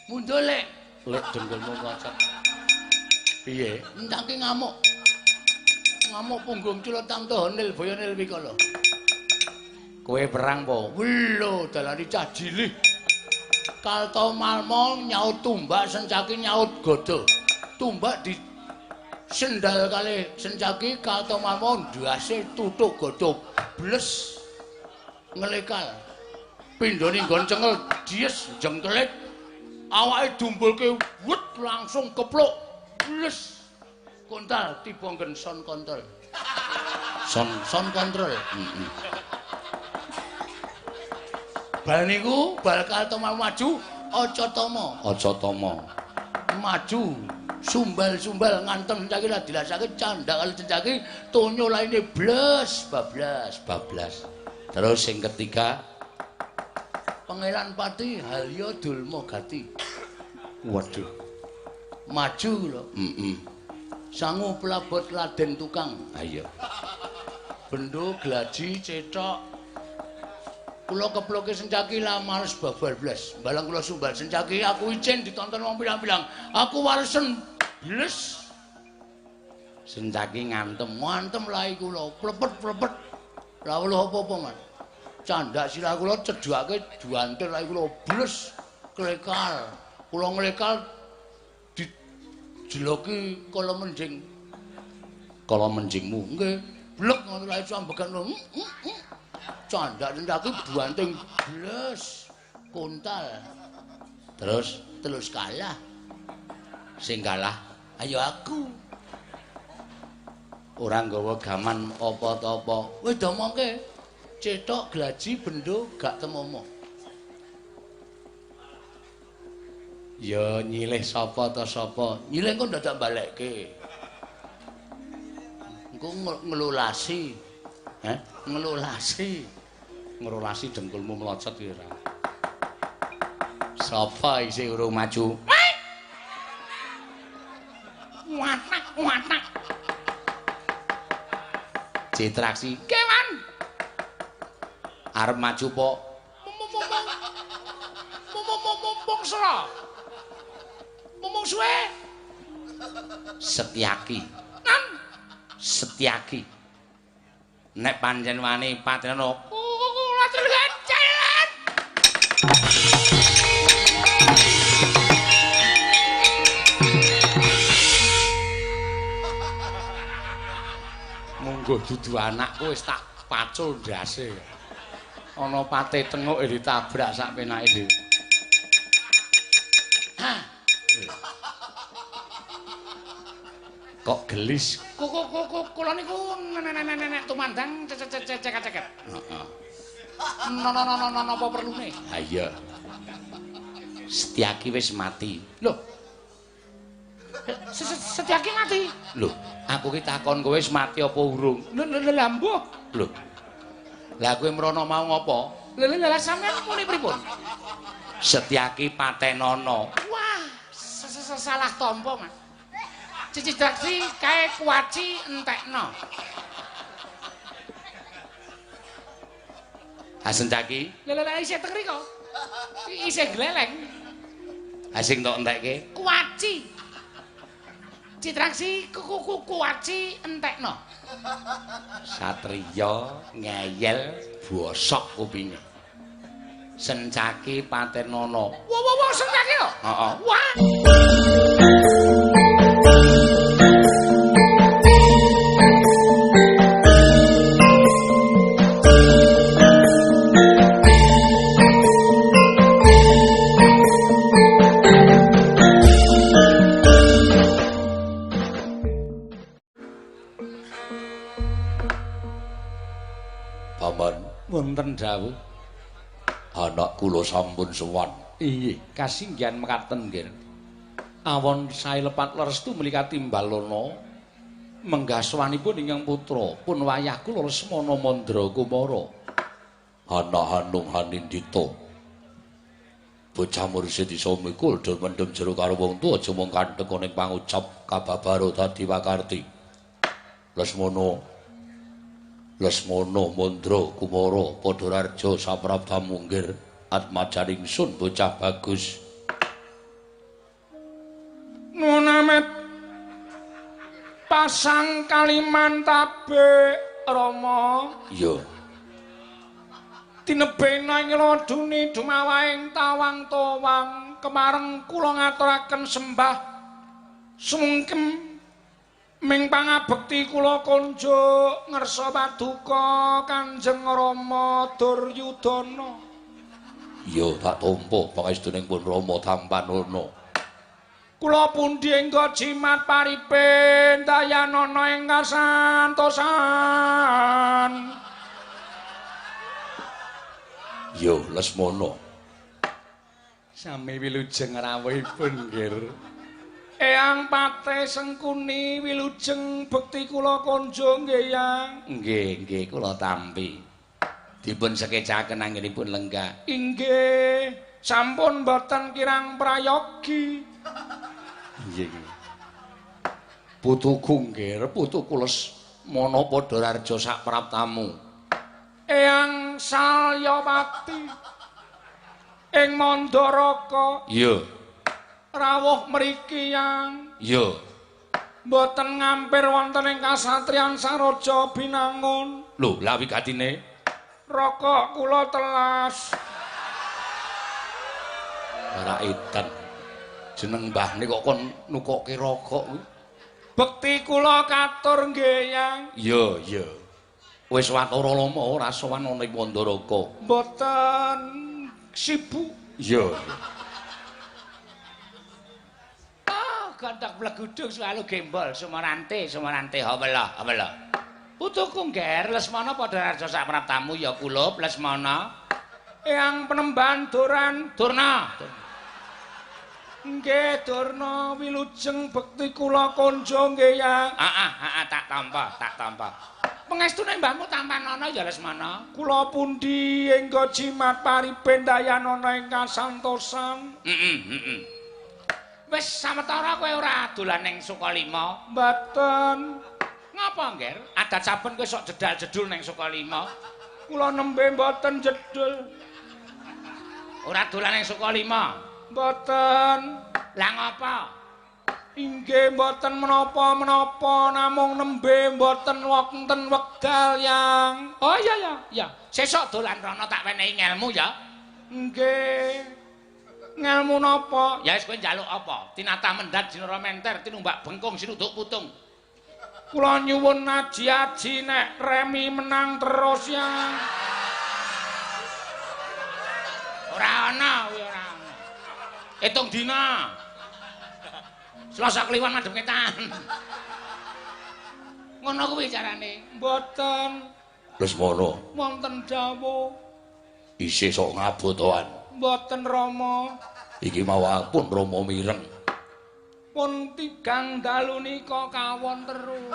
Mundur lek. Lek dengkulmu kocok. Piye? Sencaki ngamuk. Ngamuk punggung cula tamto nil boyo nil wikala. Kowe perang po? Lho, dalane cah jilih. Kalto Malmo nyaut tumbak, Sencaki nyaut gada. Tumbak di sendal kali Sencaki, Kalto Malmo ndase tutuk gada. Bles ngelekal. Pindhone nggon cengel dies jengkelit. Awake dumbulke wet langsung kepluk. Bles. Kontal tiba nggen son kontrol. Son kontrol. Heeh. Bal niku bal Kalto Malmo maju Acatama. Acatama. Maju sumbal-sumbal ngantem Sencaki lah dilasake candhak kali Sencaki tonyo laine bles bablas bablas. Terus sing ketiga Pangeran Pati Halya Dulma Gati. Waduh. Maju lho. Heeh. Sangu pelabot Laden tukang. Ha iya. Bendo glaji cethok. Kula keploke Sencaki lah males babal blas. Balang kula sumbal Sencaki aku icin ditonton wong pirang-pirang. Aku waresen bles. Sencaki ngantem, ngantem lae kula, plepet-plepet. Lah weluh apa-apa, Mas. Candhak sirah kula cedhake duantir lae kula bles klekal. Kula nglekal dijeloki kala menjing. Kala menjingmu? Nggih, blek ngono lae sambegan. Candhak Sencaki buanting bles kontal. Terus terus kalah. Sing kalah ayo aku. Ora nggawa gaman apa ta apa. Wis domongke. Cethok glaji bendo gak temomo. Ya nyilih sapa ta sapa? Nyilih engko dadak balekke. Engko ngelulasi. Heh? Ngelulasi. Ngelulasi dengkulmu melocot ya ora. Sapa isih urung maju? Watak watak. Citraksi. Kewan. Arep maju po? Mumpung sera. Mumpung suwe. Setyaki. Nan. Setyaki. Nek pancen wani patrena kula jalan. Mungguh dudu anakku wis tak pacul ndase. Ana pate tenguk ditabrak sak penake dhewe. Hah. Kok gelis? Kula niku nenek tumandang ceket-ceket. Heeh. Nono napa perlune? Ha iya. Setyaki wis mati. Lho. Setyaki mati? Lho, aku ki takon kowe wis mati apa urung? Lho lho lha mbuh. Lho. Lah kowe mrono mau ngopo? Lho lho lha sampean muni pripun? Setyaki patenono. Wah, salah tampa, Mas. Cici kae kuaci entekno. Ha Sencaki? Lha lha isih teng riko. Isih gleleng. Ha sing tok entekke? Kuaci. Citraksi kuaci entekno. Satriya ngeyel bosok kupinge. Sencaki patenono. Wah wah wah Sencaki lho. Heeh. Wah. Wonten dawuh anak kula sampun sowan. Inggih, kasinggihan mekaten nggih. Awon sae lepat restu menika timbalana menggah sowanipun ingkang putra pun wayah kula Lesmana Mandra Kumara. Anak Hanung Hanindita. Bocah mursid iso mikul dul mendem jero karo wong tuwa aja mung kandhek ning pangucap kababaro dadi pakarti. Lesmana Lesmana Mandra Kumara padha rarja saprabda munggir atmajaning sun bocah bagus. Pasang Kalimantabe Rama. Iya. Tinebena ing ladune dumawahing tawang towang kemareng kula ngaturaken sembah sumungkem ming pangabekti kula konjuk ngersa paduka Kanjeng Rama Duryudana. Iya, tak tampa pangestuning pun Rama Tampanana. Kula pundi engga jimat paripe dayanana ing kasantosan. Iya, Lesmana. Sami wilujeng rawuhipun, Nggir. Eyang Patih Sengkuni wilujeng bekti kula konjuk nggih, Yang. Nggih, nggih kula tampi. Dipun sekecaken anggenipun lenggah. Inggih, sampun boten kirang prayogi. Nggih. Putuku nggih, putuku Lesmana padha rarja sak praptamu. Eyang Salyapati ing Mandaraka. Iya. Rawuh mriki, Yang. Iya. Mboten ngampir wonten ing kasatriyan Saraja Binangun. Lho, lha wigatine? Rokok kula telas. Ora edan. Jeneng mbahne kok kon nukokke rokok kuwi. Bekti kula katur nggih, Yang. Iya, iya. Wis watara lama ora sowan ana ing Mandaraka. Mboten sibuk. Iya. Ah, gondok blegudung selalu gembol sumarante, sumarante hawela, hawela. Putuku Ngger Lesmana padha raja sak praptamu ya kulup Lesmana. Eyang penemban Doran Durna. Nggih, Durna wilujeng bekti kula konjo nggih, Yang. Heeh, heeh, tak tampa, tak tampa. Pengestune mbahmu tampanana ya Lesmana. Kula pundi engga jimat paripendayanana ing kasantosan. Heeh, heeh. Wis sawetara kowe ora dolan ning Sukalima? Mboten. Ngapa, Ngger? Adat saben kowe sok jedal-jedul ning Sukalima. Kula nembe mboten jedul. Ora dolan ning Sukalima? Mboten. Lah ngapa? Inggih mboten menapa-menapa namung nembe mboten wonten wekdal, Yang. Oh iya ya, ya. Sesuk dolan rono tak wenehi ngelmu ya. Nggih. Ngelmu napa? Ya wis kowe njaluk apa? Tinatah mendhat jinara menter tinumbak bengkung sinuduk putung. Kula nyuwun aji-aji nek remi menang terus, Yang. Ora ana kuwi ora ana. Hitung dina. Selasa Kliwon madhep ngetan. Ngono kuwi carane. Mboten. Lesmana. Wonten dawuh. Isih sok ngabotoan. Mboten Rama. Iki mawon Rama mireng. Pun tigang dalu nika kawon terus.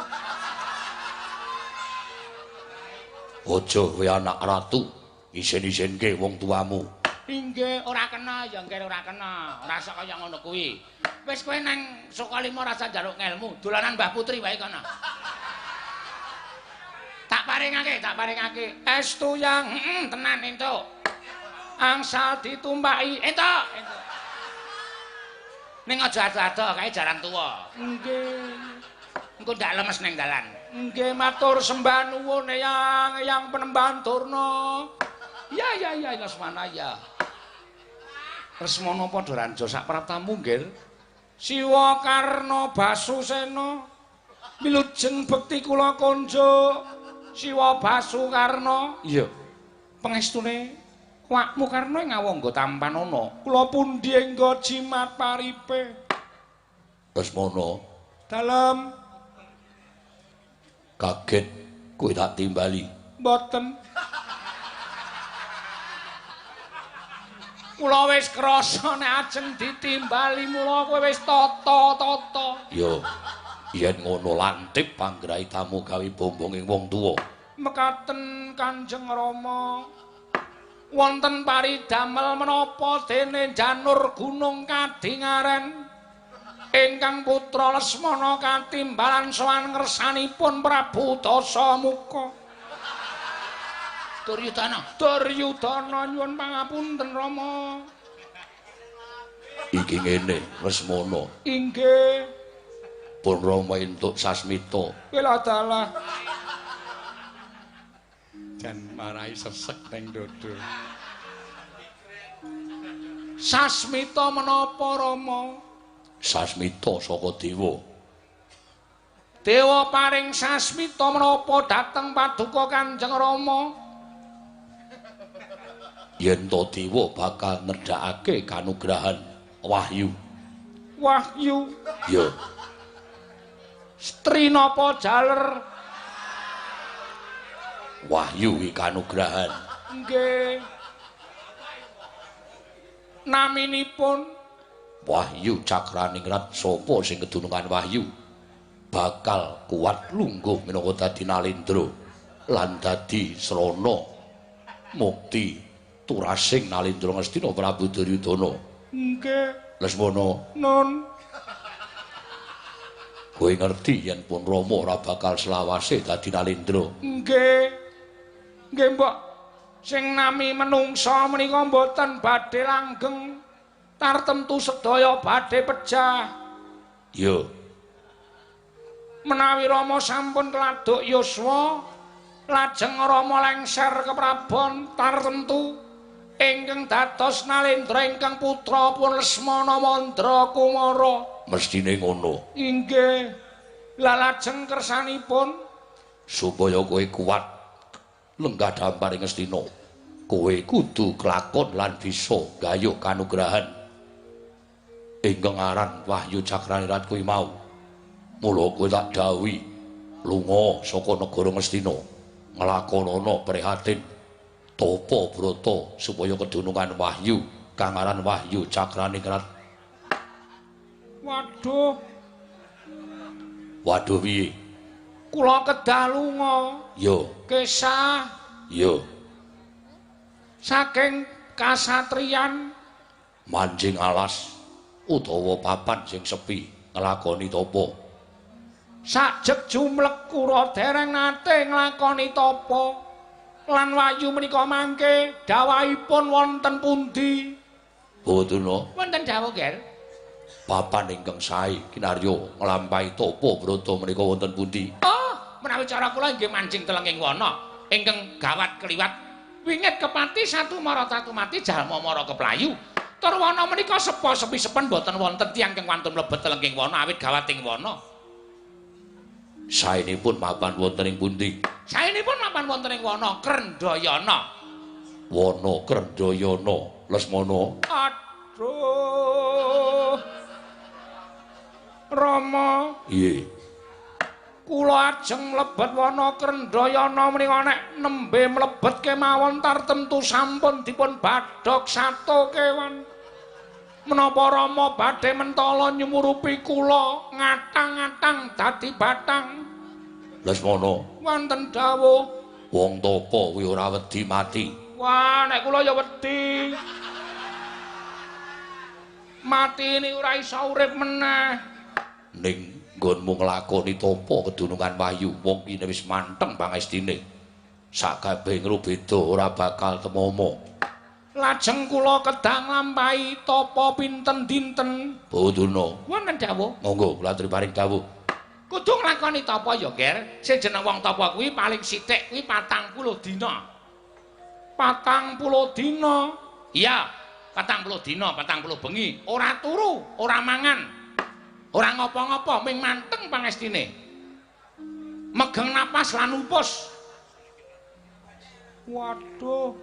Aja kowe anak ratu, isin-isinke wong tuamu. Inggih, ora kena ya nggih ora kena. Ora sok kaya ngono kuwi. Wis kowe nang Sukalima rasa njaluk ngelmu, dolanan Mbah Putri wae kono. Tak paringake, tak paringake. Estu, Yang. Heeh, tenan entuk. Angsal ditumpaki. Entuk, entuk. Ning aja ado-ado kae jaran tuwa. Nggih. Engko ndak lemes ning dalan. Nggih, matur sembah nuwun Eyang, Eyang Penemban Durna. Ya ya ya Lesmana ya. Lesmana padha ranja sak praptamu, Nggir. Siwa Karna Basusena wilujeng bekti kula konjuk. Siwa Basu Karna. Iya. Pengestune wakmu Karna ngawangga tampanana. Kula pundi engga jimat paripe. Lesmana. Dalem. Kaget kowe tak timbali. Mboten. Kula wis krasa nek ajeng ditimbali mula kowe wis tata-tata. Ya, yen ngono lantip panggraitamu gawe bombonging wong tuwa. Mekaten Kanjeng Rama. Wonten paridamel menapa dene janur gunung kadingaren ingkang putra Lesmana katimbalan sowan ngersanipun Prabu Dasamuka. Duryudana. Duryudana nyuwun pangapunten Rama. Iki ngene Lesmana. Inggih. Pun Rama entuk sasmita. Wela dalah. Jan marai sesek ning dodo. Sasmita menapa Rama? Sasmita saka dewa. Dewa paring sasmita menapa dhateng paduka Kanjeng Rama? Yen to dewa bakal nedhakake kanugrahan wahyu. Wahyu? Ya. Stri napa jaler? Wahyu iki kanugrahan. Nggih. Naminipun Wahyu Cakraningrat. Sapa sing kedunungan wahyu bakal kuat lungguh minangka dadi Nalendra lan dadi srana mukti turasing Nalendra Ngastina Prabu Duryudana. Nggih. Lesmana. Nun. Kowe ngerti yen pun Rama ora bakal selawase dadi Nalendra. Nggih. Nggih, Mbok. Sing nami menungsa menika mboten badhe langgeng. Tartemtu sedaya badhe pejah. Ya. Menawi Rama sampun keladuk yuswa, lajeng Rama lengser keprabon tartemtu ingkang dados Nalendra ingkang putra pun Lesmana Mandra Kumara. Mestine ngono. Inggih. Lah lajeng kersanipun supaya kowe kuat lenggah dampar ing Ngastina, kowe kudu kelakon lan bisa gayuh kanugrahan ingkang aran Wahyu Cakraningrat kuwi mau. Mula kowe tak dawuhi lunga saka negara Ngastina, nglakonana prihatin tapa brata supaya kedunungan wahyu kang aran Wahyu Cakraningrat. Waduh. Waduh piye? Kula kedah lunga. Ya. Kesah. Ya. Saking kasatriyan manjing alas utawa papan sing sepi nglakoni tapa. Sajeg jumlek kula dereng nate nglakoni tapa. Lan wahyu menika mangke dawahipun wonten pundi? Bawaduna. Wonten dawuh, Ger. Papan ingkang sae kinarya nglampahi tapa brata menika wonten pundi? Oh, menawi cara kula inggih mancing telenging wana ingkang gawat kliwat wingit kepati satu mara tatu mati jalma mara keplayu. Tur wana menika sepo sepi sepen boten wonten tiyang ingkang wantun mlebet telenging wana awit gawating wana. Saenipun mapan wonten ing pundi? Saenipun mapan wonten ing wana Krendayana. Wana Krendayana, Lesmana. Aduh. Rama. Nggih. Kula ajeng mlebet wana Krendayana menika nek nembe mlebet kemawon tartemtu sampun dipun badhog sato kewan. Menapa Rama badhe mentala nyumurupi kula ngatang-ngatang dadi batang. Lesmana. Wonten dawuh. Wong tapa kuwi ora wedi mati. Wah, nek kula ya wedi. Mati ini ora iso urip meneh. Ning nggonmu nglakoni tapa kedunungan wahyu wong kene wis manteng pangestine. Sakabehing rubeda ora bakal temomo. Lajeng kula kedah nglampahi tapa pinten dinten? Bawaduna. Wonten dawuh. Monggo kula aturi paring dawuh. Kudu nglakoni tapa ya, Ger. Sing jeneng wong tapa kuwi paling sithik kuwi 40 dina. 40 dina. Iya, 40 dina, 40 bengi, ora turu, ora mangan. Ora ngopo-ngopo, ming manteng pangestine. Megeng napas lan upus. Waduh.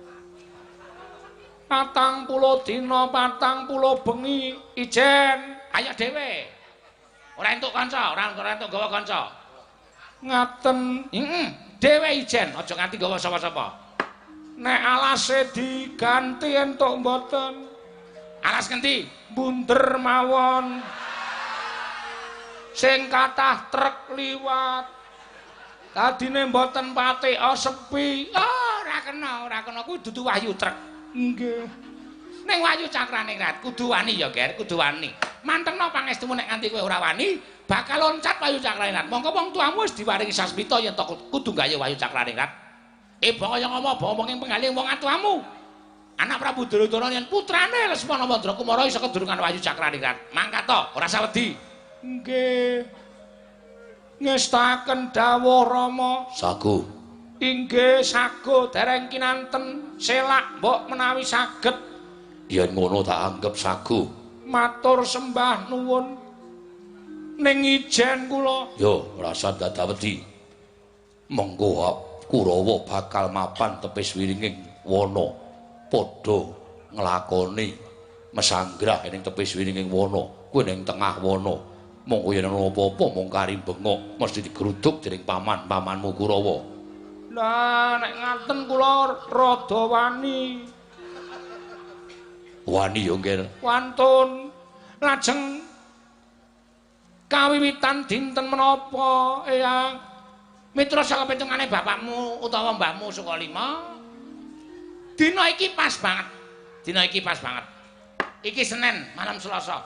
40 dina, 40 bengi, ijen. Ayo dhewe. Ora entuk kanca, ora entuk gawa kanca. Ngaten. Heeh, dhewe ijen, aja nganti gawa sapa-sapa. Nek alase diganti entuk mboten? Alas ngendi? Bunder mawon. Sing kathah trek liwat. Tadine mboten pathek sepi. Oh, ora kena kuwi dudu wahyu trek. Nggih. Ning Wahyu Cakraningrat kudu wani ya, Ger, kudu wani. Mantengno pangestumu nek nganti kowe ora wani, bakal loncat Wahyu Cakraningrat. Mongko wong tuamu wis diwaringi sasmita yen to kudu gawe Wahyu Cakraningrat. Bangaya ngomong omong ing penggalih wong atuamu. Anak Prabu Duryudana yen putrane Lesmana Mandra Kumara iso kedurungan Wahyu Cakraningrat. Mangkat to, ora usah wedi. Nggih. Ngestaken dawuh Rama. Sago. Inggih sago dereng kinanten selak mbok menawi saged. Yen ngono tak anggep sago. Matur sembah nuwun. Ning ijen kula. Yo, rasa dadak wedi. Mengko Kurawa bakal mapan tepis wiringing wana. Padha nglakoni mesanggrah ning tepis wiringing wana. Kuwi ning tengah wana. Mongko yen ana apa-apa mung kari bengok mesti digruduk dening paman-pamanmu Kurawa. Lah nek ngaten kula rada wani. Wani yo, Ngger. Wantun. Lajeng kawiwitan dinten menapa, Eyang? Mitra saka pitungane bapakmu utawa mbahmu Sukalima. Dina iki pas banget. Dina iki pas banget. Iki Senin, malam Selasa.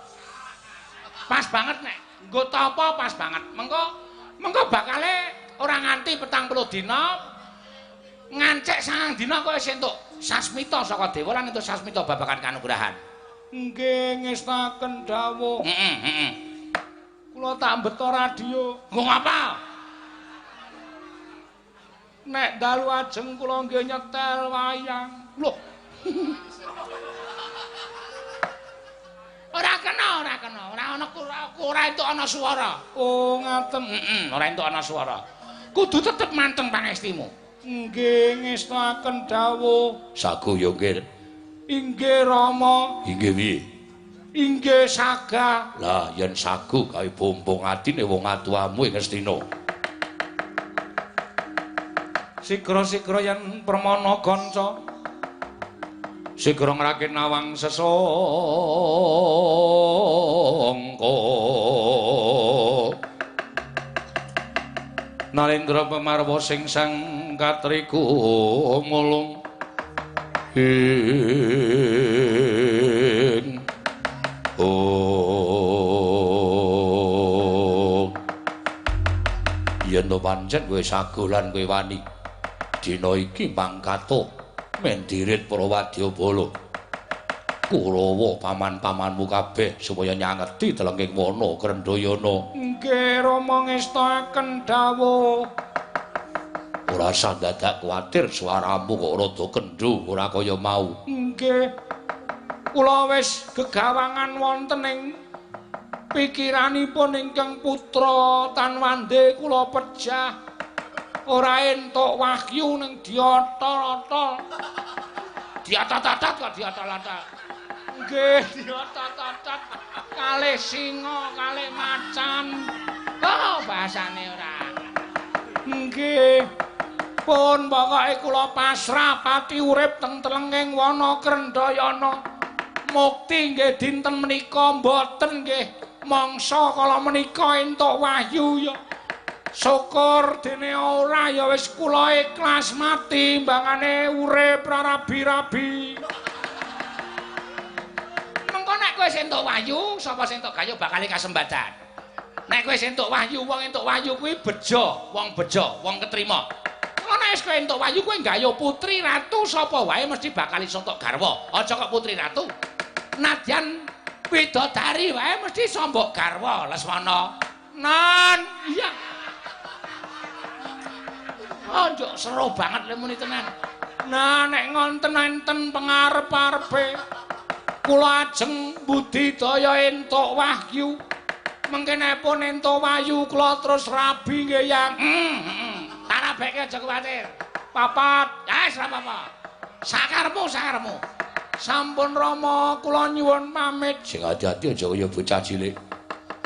Pas banget nek nggo tapa pas banget. Mengko bakale ora nganti 40 dina, ngancek 9 dina kok wis entuk sasmita saka dewa lan entuk sasmita babagan kanugrahan. Nggih, ngestaken dawuh. Heeh, heeh. Kula tak beto radio. Nggo ngapa? Nek dalu ajeng kula nggih nyetel wayang. Loh. Ora kena, ora kena. Ora ana ora entuk ana swara. Oh, ngaten. Heeh, ora entuk ana swara. Kudu tetep manteng pangestimu. Nggih, ngestaken dawuh. Sago yo, Ngger. Inggih, Rama. Inggih piye? Inggih saga. Lah yen sago gawe bombong atine wong atuamu ing Ngastina. Sigra-sigra yen permana kanca. Sigra ngrakit nawang sesangka. Narendra pemarwa sing sang katriku mulung ing oh. Yen to pancen kowe sago lan kowe wani, dina iki mangkato mendirit para wadyabala Kurawa paman-pamanmu kabeh supaya nyangeti telenging wana Krendhayana. Nggih, Rama ngestakaken dawuh. Ora usah dadak kuwatir suaramu kok rada kendho ora kaya mau. Nggih. Kula wis gegawangan wonten ing pikiranipun ingkang putra Tanwande kula pejah. Ora entuk wahyu ning diotol-otol. Diatat-atat kok diotol-otol. Nggih, diotot-otot kalih singa, kalih macan. Oh, bahasane ora. Nggih. Pun pokoke kula pasrah pati urip teng telenging wana Krendhayana. Mukti nggih dinten menika mboten nggih mangsa kala menika entuk wahyu ya. Syukur dene ora ya wis kula ikhlas mati mbangane urip rabi-rabi. Mengko nek kowe entuk wahyu, sapa sing entuk gayo bakal kasembadan. Nek kowe entuk wahyu, wong entuk wahyu kuwi bejo, wong bejo, wong ketrima. Mengko nek wis kowe entuk wahyu kowe gayo putri ratu sapa wae mesti bakal iso entuk garwa. Aja kok putri ratu. Nadyan widodari wae mesti iso mbok garwa, Lesmana. Nan, iya. Oh, njuk seru banget le muni tenan. Nah, nek ngonten enten pengarep-arepe kula ajeng budidaya entuk wahyu. Mengkenepun entuk wahyu kula terus rabi nggih, Yang. Tak rabeke aja kuwatir. Papat. Ya wis ora apa-apa. Sakarepmu, sakarepmu. Sampun Rama, kula nyuwun pamit. Sing ati-ati aja kaya bocah cilik.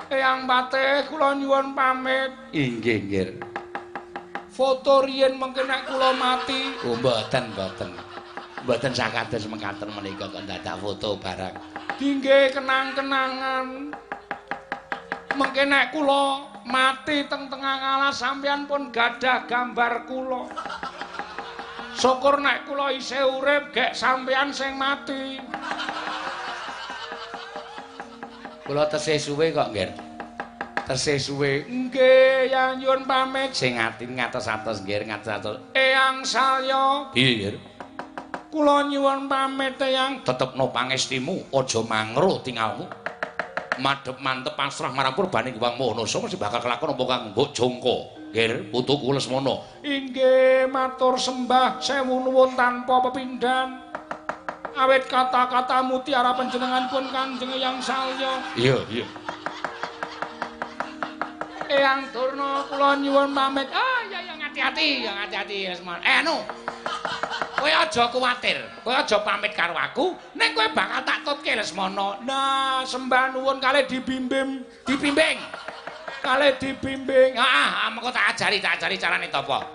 Eyang Patih, kula nyuwun pamit. Inggih, nggih. Foto riyen mengke nek kula mati. Oh, mboten, mboten. Mboten sakados mekaten menika kok dadak foto barang. Dingge kenang-kenangan. Mengke nek kula mati teng tengah alas sampeyan pun gadah gambar kula. Syukur nek kula isih urip gek sampeyan sing mati. Kula tesih suwe kok, Ngger. Tesih suwe. Nggih, Yang nyuwun pamit. Sing ati ngatos-atos, Ngger, ngatos-atos. Eyang Salya. Piye, Ngger? Kula nyuwun pamit, Eyang. Tetepno pangestimu, aja mangro tingalmu. Madhep mantep pasrah marang purbaning Hyang Maha Nasa mesti bakal kelakon apa kang mbok jangka. Nggih, putuku Lesmana. Inggih, matur sembah sewu nuwun tanpa pepindhan. Awit kata-kata mutiara panjenenganipun Kanjeng Eyang Salya. Iya, iya. Eyang Durna kula nyuwun pamit. Ah, iya iya ngati-ati, ya ngati-ati Lesmana. Anu. Kowe aja kuwatir, kowe aja pamit karo aku, ning kowe bakal tak tutke Lesmana. Nah, sembah nuwun kalih dibimbing, dibimbing. Kalih dibimbing. Heeh, mengko tak ajari carane tapa.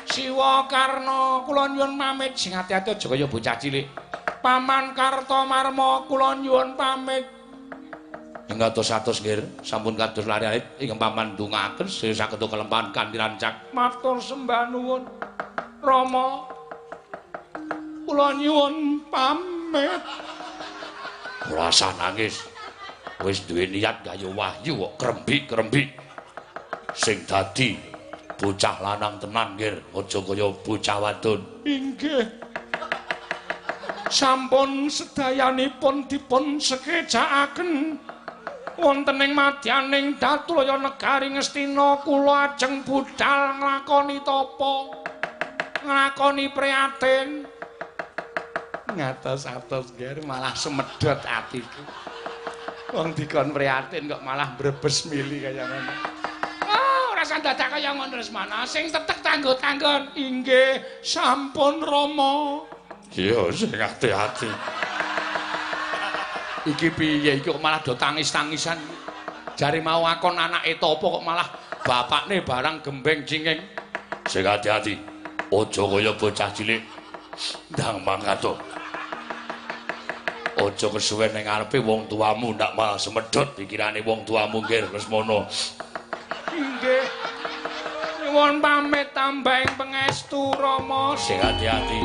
Siwa Karna kula nyuwun pamit, sing ati-ati aja kaya bocah cilik. Paman Kartomarma kula nyuwun pamit. Ing atos-atos nggih, sampun kados lari alit ingkang paman ndongaaken sedaya saged kelempahan kanthi rancak. Matur sembah nuwun. Rama kula nyuwun pamit. Ora usah nangis. Wis duwe niat gayo wahyu kok krembik-krembik. Sing dadi bocah lanang tenan nggih, aja kaya bocah wadon. Inggih. Sampun sedayanipun dipun sekejakaken wonten ing madyaning Datulaya negari Ngastina kula ajeng budal nglakoni tapa, nglakoni prihatin. Ngatos-atos ger malah semedhot atiku. Wong dikon prihatin kok malah brebes mili kaya ngono. Oh, ora usah dadak kaya ngono Lesmana, sing tetek tanggo-tanggon. Inggih, sampun Rama. Iya, sing ati-ati. Iki piye iki kok malah do tangis-tangisan. Jare mau akon anake tapa kok malah bapakne barang gembeng cinging. Sing ati-ati. Aja kaya bocah cilik. Ndang mangkat to. Aja kesuwen ning ngarepe wong tuamu ndak malah semedhot pikirane wong tuamu nggih Lesmana. Inggih. Nyuwun pamit tambahing pangestu Rama. Sing ati-ati.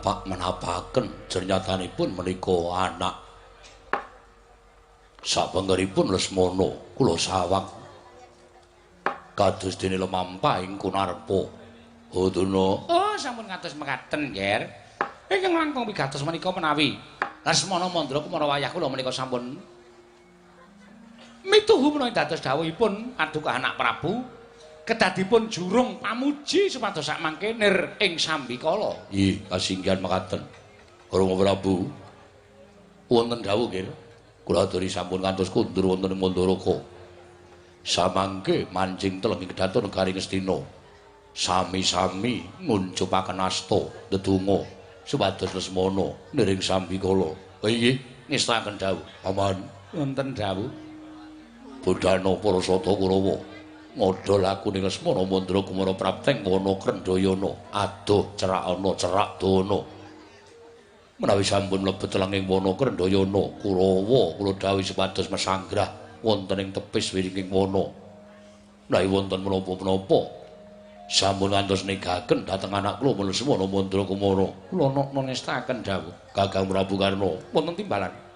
Menapaken jernyatanipun menika anak sapengeripun Lesmana kula sawang kados dene lemampah ing Kunarpa. Uduna. Oh, sampun kados mekaten, Nger. Ingkang langkung pigatos menika menawi Lesmana Mandra Kumara wayah kula menika sampun mituhu menawi dados dawuhipun Paduka Anak Prabu kedadipun jurung pamuji supados sakmangke nir ing sambikala. Nggih, kasinggihan mekaten. Rama Prabu wonten dawuh nggih. Kula aturi sampun kantos kundur wonten ing Mandaraka. Samangke mancing teleng ing kedaton negari Ngastina. Sami-sami nguncupaken asta ndedonga supados Lesmana niring sambikala. Inggih, ngestaken dawuh. Paman, wonten dawuh. Bodana para sata Kurawa. Ngodol aku ning Lesmana Mandra Kumara prapteng wana Krendhayana adoh cerak ana cerak dana. Menawi sampun mlebet langing wana Krendhayana Kurawa kula dawuhi supados mesanggrah wonten ing tepis wiringing wana. Menawi wonten menapa-menapa sampun ngantos negaken dhateng anak kula Lesmana Mandra Kumara. Kula nestaken dawuh Kakang Prabu Karna wonten timbalan.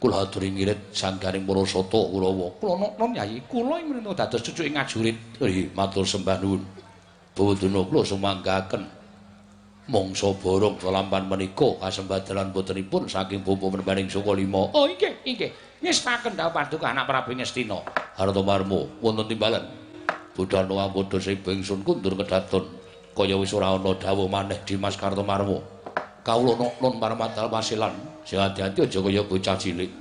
Kula aturi ngirit sanggaring Parasata Kurawa. Kula noknon Yayi, kula ing mrene dados cucuke ngajurit. Nggih, matur sembah nuwun. Bawadana kula sumanggaken mangsa borong selampan menika kasembadalan putripun saking Bapa Merbaning Sukalima. Oh inggih, inggih. Ngestaken dawuh paduka anak Prabu Ngastina. Hartomarmo wonten timbalan. Budal padha seba ingsun kundur kedaton. Kaya wis ora ana dawuh maneh Dimas Kartomarmo. Kawula noknon parmatal pasilan. Sing ati-ati aja kaya bocah cilik.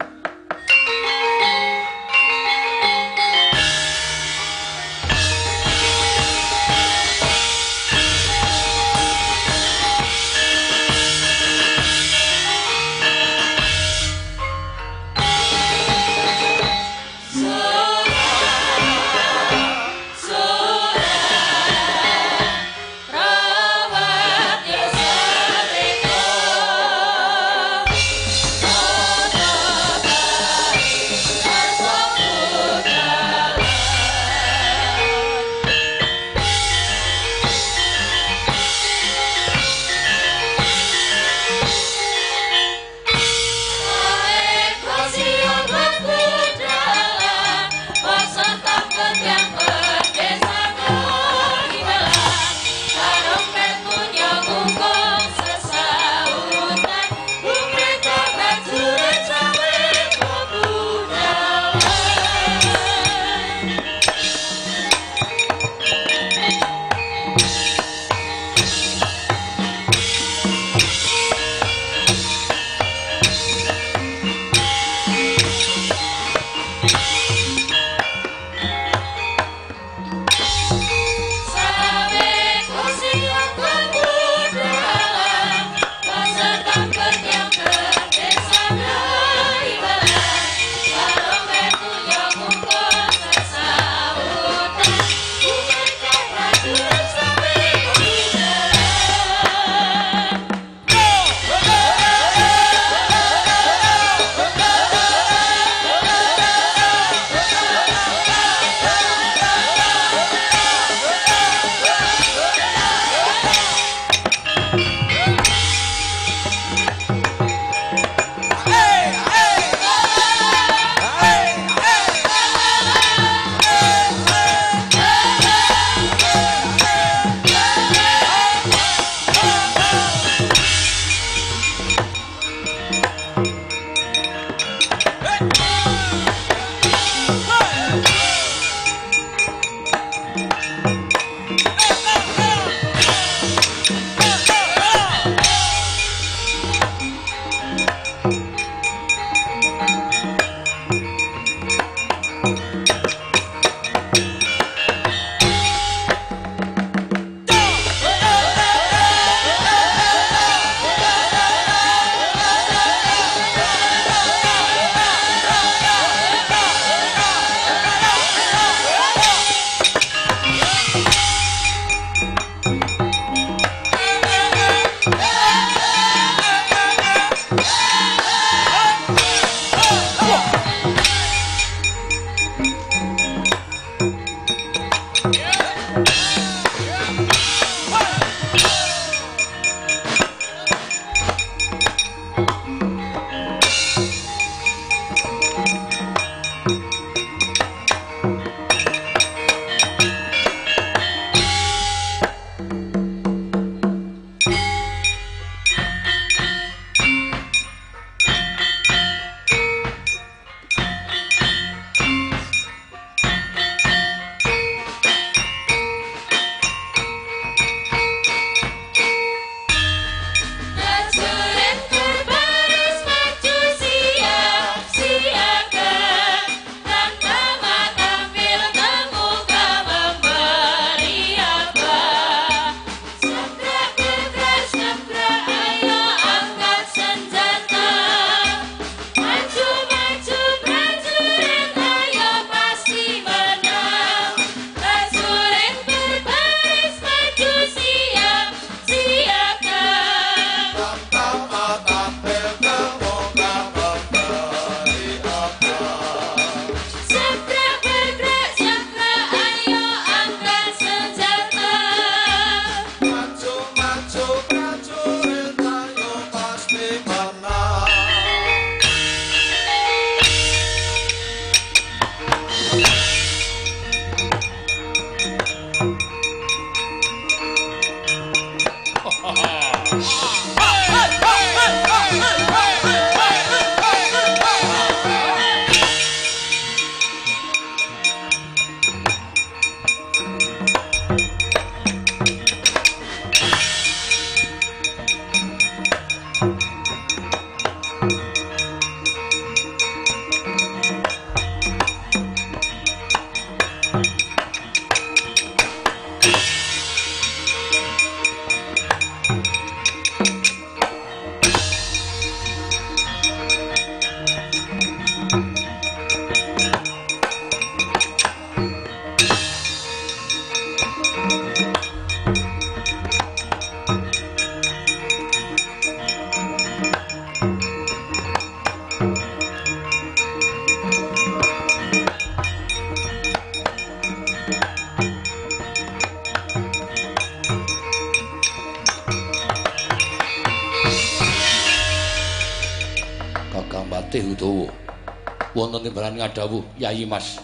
Wonten timbalan ngadhawuh Yayi Mas.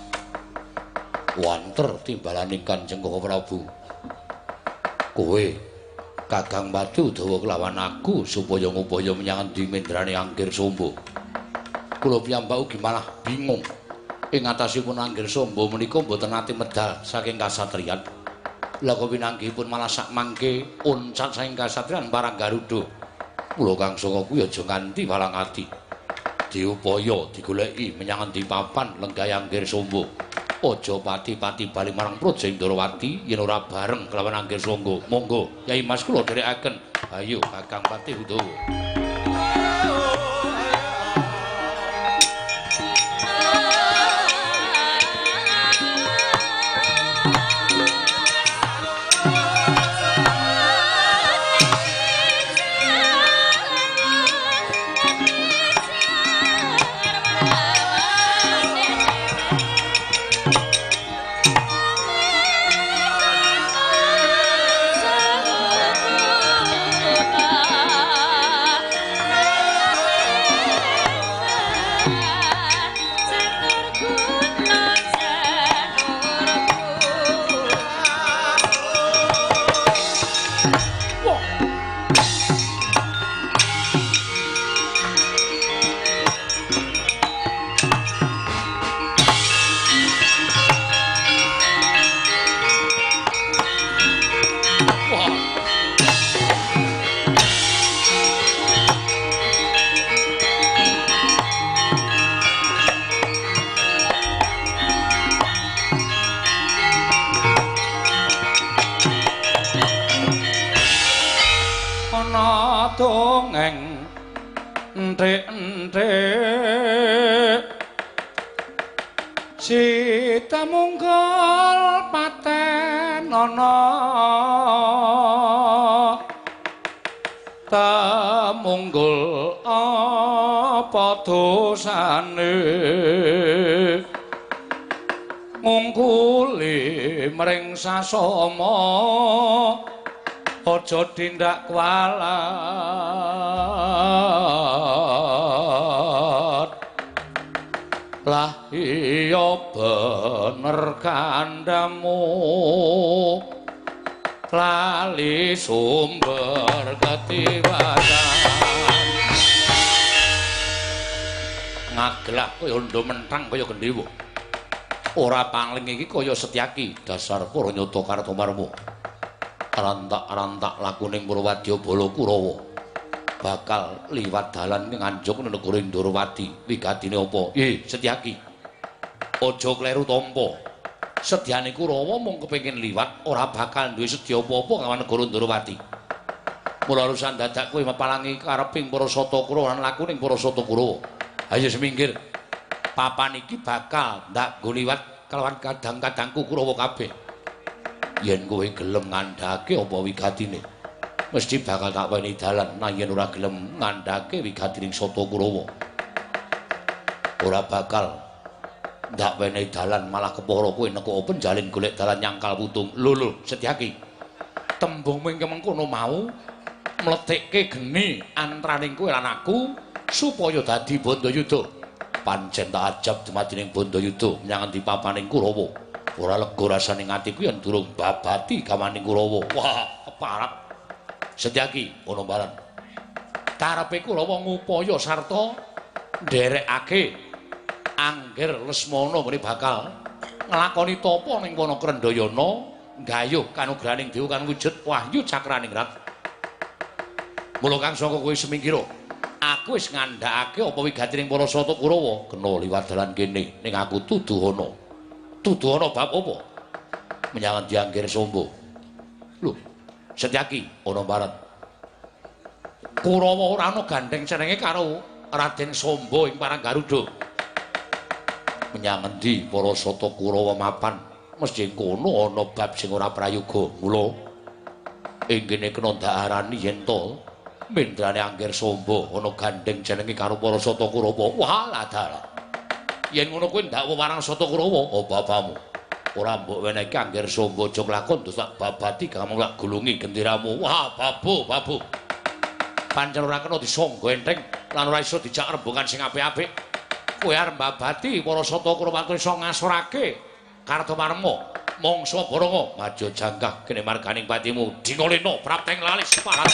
Wanter timbalaning Kanjeng Koko Prabu. Kowe Kakang Pati Udawa kelawan aku supaya ngupaya menyang endi mendrane Anggir Somba. Kula piyambak ugi malah bingung. Ing atasipun Anggir Somba menika mboten nate medal saking kasatriyan. Lah kok pinanggihipun malah sak mangke uncat saking kasatriyan parang Garuda. Mula Kang Sanga kuwi aja nganti walang ati. Diupaya digoleki menyang endi papan lenggahe Anggir Somba. Aja pati-pati bali marang Praja Indrawati yen ora bareng kelawan Anggir Somba. Monggo Yai Mas kula dherekaken. Ayo Kakang Patih Udawa. Dongeng enthik-enthik Sita munggul paten ana temunggul apa dosane ngungkuli mring sasama aja tindak kualat. Lah iya bener kandhamu lali sumber ketiwasan. Ngagelah kaya ndho mentang kaya gendhewa. Ora pangling iki kaya Setyaki dasar para nyata Kartomarma. Rantak-rantak lakuning Purwadya Bala Kurawa bakal liwat dalan nganjuk negara Indrawati. Wigatine apa? Setyaki, aja kleru tampa. Sedyane Kurawa mung kepengin liwat, ora bakal duwe sedya apa-apa kawan negara Indrawati. Mula urusan dadak kowe mepalangi kareping para sata Kurawa lan lakuning para sata Kurawa. Ayo semingkir. Papan iki bakal ndak nggo liwat kelawan kadang-kadangku Kurawa kabeh. Yen kowe gelem ngandhake apa wigatine mesti bakal tak weni dalan. Nah yen ora gelem ngandhake wigatining Sata Kurawa ora bakal ndak weni dalan, malah kepara kowe neko penjalin golek dalan nyangkal putung. Lho lho Setyaki, tembung ming mengkono mau mletikke geni antaraning kowe lan aku supaya dadi Bandayuda. Pancen tak ajab dumadining Bandayuda menyang endi papaning Kurawa. Ora lega rasane atiku yen durung babati gamaning Kurawa. Wah, keparap. Setyaki, ana mbaran. Karepe Kurawa ngupaya sarta nderekake Anggir Lesmana mrene bakal nglakoni tapa ning wana Krendhayana nggayuh kanugrahaning dewa kang wujud wahyu cakraning rat. Mula kang saka kowe semingkira, aku wis ngandhakake apa wigatining para sata Kurawa kena liwat dalan kene ning aku tuduhana. Tuduhana bab apa? Menyang endi Anggir Somba? Lho, Setyaki, ana mbaran. Kurawa ora ana gandheng cenenge karo Raden Somba ing Parang Garuda. Menyang endi para sata Kurawa mapan? Mesti kono ana bab sing ora prayoga. Mula ing kene kena ndak arani yen to mendrane Anggir Somba ana gandheng jenenge karo para sata Kurawa. Wah, dalah. Yen ngono kuwi ndak wewarang sata Kurawa, oh bapamu. Ora mbok wenehke Anggir Somba aja nglakon terus tak babati kamu tak gulungi genderamu. Wah, babu, babu. Pancen ora kena disangga enteng lan ora iso dijak rembungan sing apik-apik. Kowe arep mbabati para sata Kurawa iso ngasorake Kartomarma. Mangsa Baranga maja janggah kene marganing patimu Dingalena prapteng lalis parat.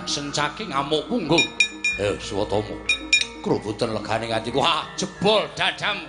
Sencaki ngamuk punggung. Swatama. Kroboten legane atiku. Ha, jebol dadamu.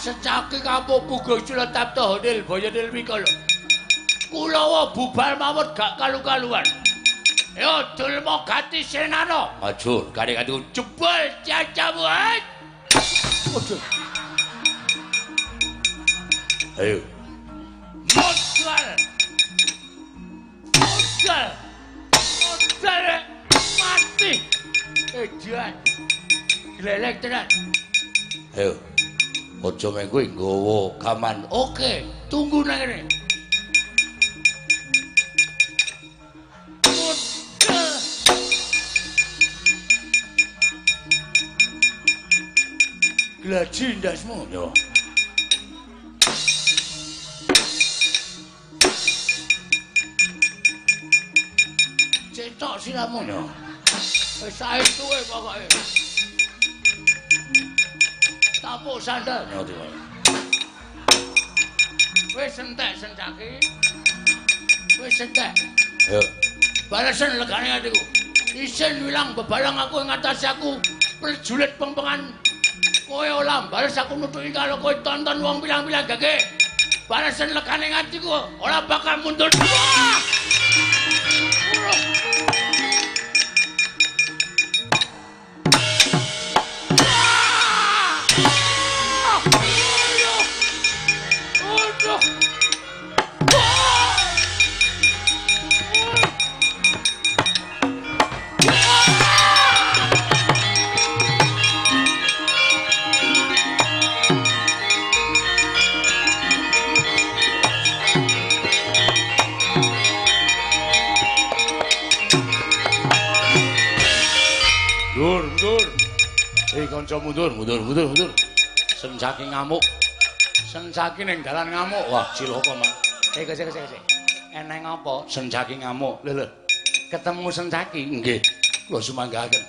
secaki kapuk puguh culetap tohonil boyonil wikala. Kulawa bubar mawon gak kalu-kaluan. Yo Dulma Gati Senana. Maju, gati-gati jebol cacamu. Waduh. Ayo. Modal. Modal. Modal mati. Edan. Glelek tenan. Ayo. Aja meng kowe nggawa gaman. Oke, tunggu nang kene. Glaji ndasmu. Yo. Cetok siramu yo. Wis saestuke pokoke. Tapuk sandal yo tiba. Wis entek sencaki. Wis entek. Yo. Balesen legane atiku. Isin wilang bebalang aku ing ngatasi aku prajurit pengpengan. Kowe ora bales aku nutuki karo kowe tonton wong pirang-pirang gage. Balesen legane atiku ora bakal mundur. Kanca mundur, mundur, mundur, mundur. Sencaki ngamuk. Sencaki ning dalan ngamuk. Wah, cilaka, Mas. Sik. Eneng apa? Sencaki ngamuk. Lho, lho. Ketemu Sencaki? Nggih. Kula sumanggahaken.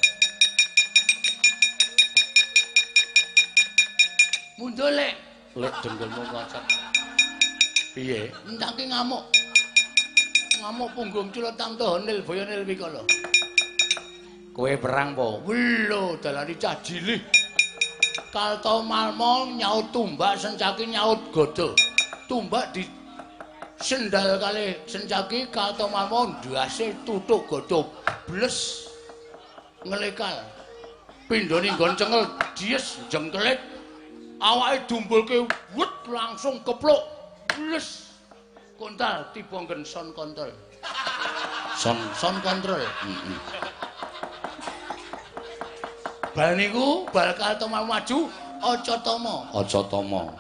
Mundur, Lek. Lek dengkulmu ngocot. Piye? Sencaki ngamuk. Ngamuk punggung culetam tohonil boyonil wikala. Kowe perang po? Welo dalane cah jilih. Kalto Malmo nyaut tumbak, Sencaki nyaut gada. Tumbak di sendal kali Sencaki, Kalto Malmo ndase tutuk gada bles ngelekal. Pindhone nggon cengel dies jengkelit. Awake dumbulke wut langsung kepluk bles. Kontal tiba nggen son kontrol. Son kontrol. Heeh. Bal niku bal Kalto Malmo maju Acatama. Acatama.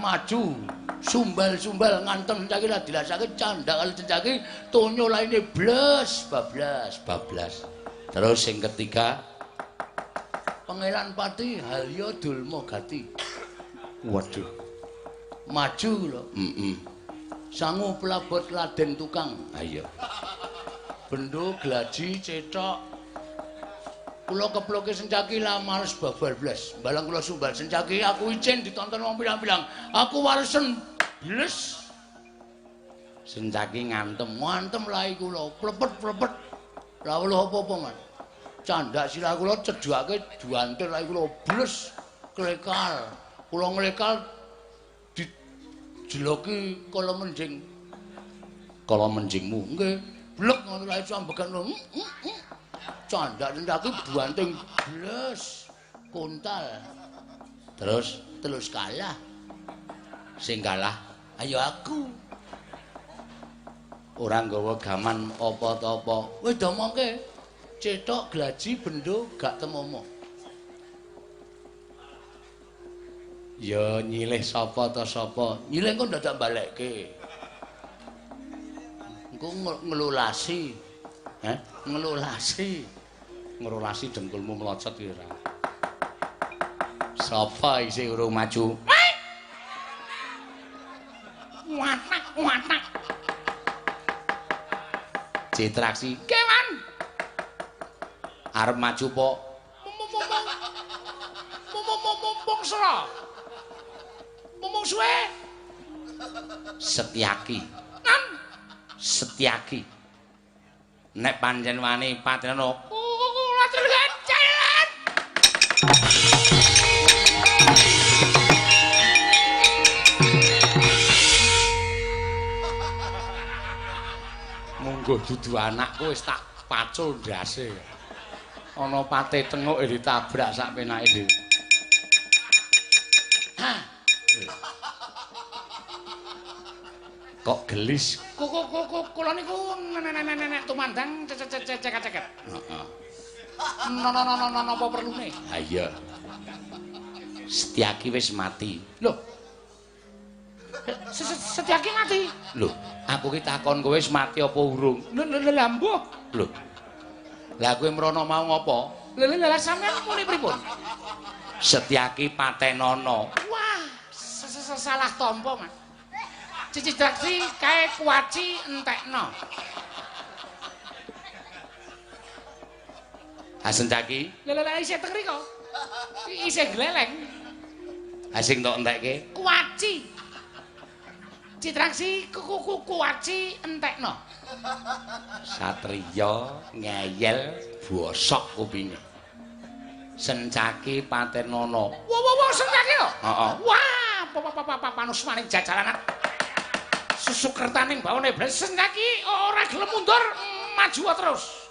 Maju sumbal-sumbal ngantem Sencaki lah dilasake candhak kali Sencaki tonyo laine bles bablas bablas. Terus sing ketiga Pangeran Pati Halya Dulma Gati. Waduh. Maju lho. Heeh. Sangu pelabot Raden Tukang. Ha iya. Bendo glaji cethok. Kula keploke Sencaki lah males babal blas. Balang kula sumbal Sencaki aku icin ditonton wong pirang-pirang. Aku waresen bles. Sencaki ngantem, ngantem lae kula, plepet-plepet. Lah weluh apa-apa, Mas. Candhak sirah kula cedhake duantir lae kula bles klekal. Kula nglekal dijeloki kala menjing. Kala menjingmu. Nggih, blek ngono lae sambegan. Candhak Sencaki buanting bles kontal. Terus terus kalah. Sing kalah ayo aku. Ora nggawa gaman apa ta apa. Wis domongke. Cethok glaji bendo gak temomo. Ya nyilih sapa ta sapa. Nyilih kok dadak balekke. Engko ngelulasi. Heh, ngelulasi. Ngelulasi dengkulmu melocot ki ora. Sapa isih urung maju? Watak, watak. Citraksi. Kewan. Arep maju po? Mumpung sera. Mumpung suwe. Setyaki. Nan. Setyaki. Nek pancen wani patrana kula jalan. Mbuh dudu anakku wis tak pacul ndase. Ana pate tenguk ditabrak sak penake dhewe. Hah. Kok gelis? Kula niku nenek tumandang ceket-ceket. Heeh. Napa perlune? Ha iya. Setyaki wis mati. Lho. Setyaki mati? Lho, aku ki takon kowe wis mati apa urung? Lho lha mbuh. Lho. Lah kowe mrono mau ngopo? Lho lha sampean muni pripun? Setyaki patenono. Wah, salah tampa, Mas. Cici kae kuaci entekno. Ha Sencaki? Lha lha isih teng riko. Isih gleleng. Ha sing tok entekke? Kuaci. Citraksi kuaci entekno. Satriya ngeyel bosok kupinge. Sencaki patenono. Wah wah wah Sencaki lho. Heeh. Wah, panusmaning jajaranan. Susukertaning bawane blas Sencaki ora gelem mundur, maju terus.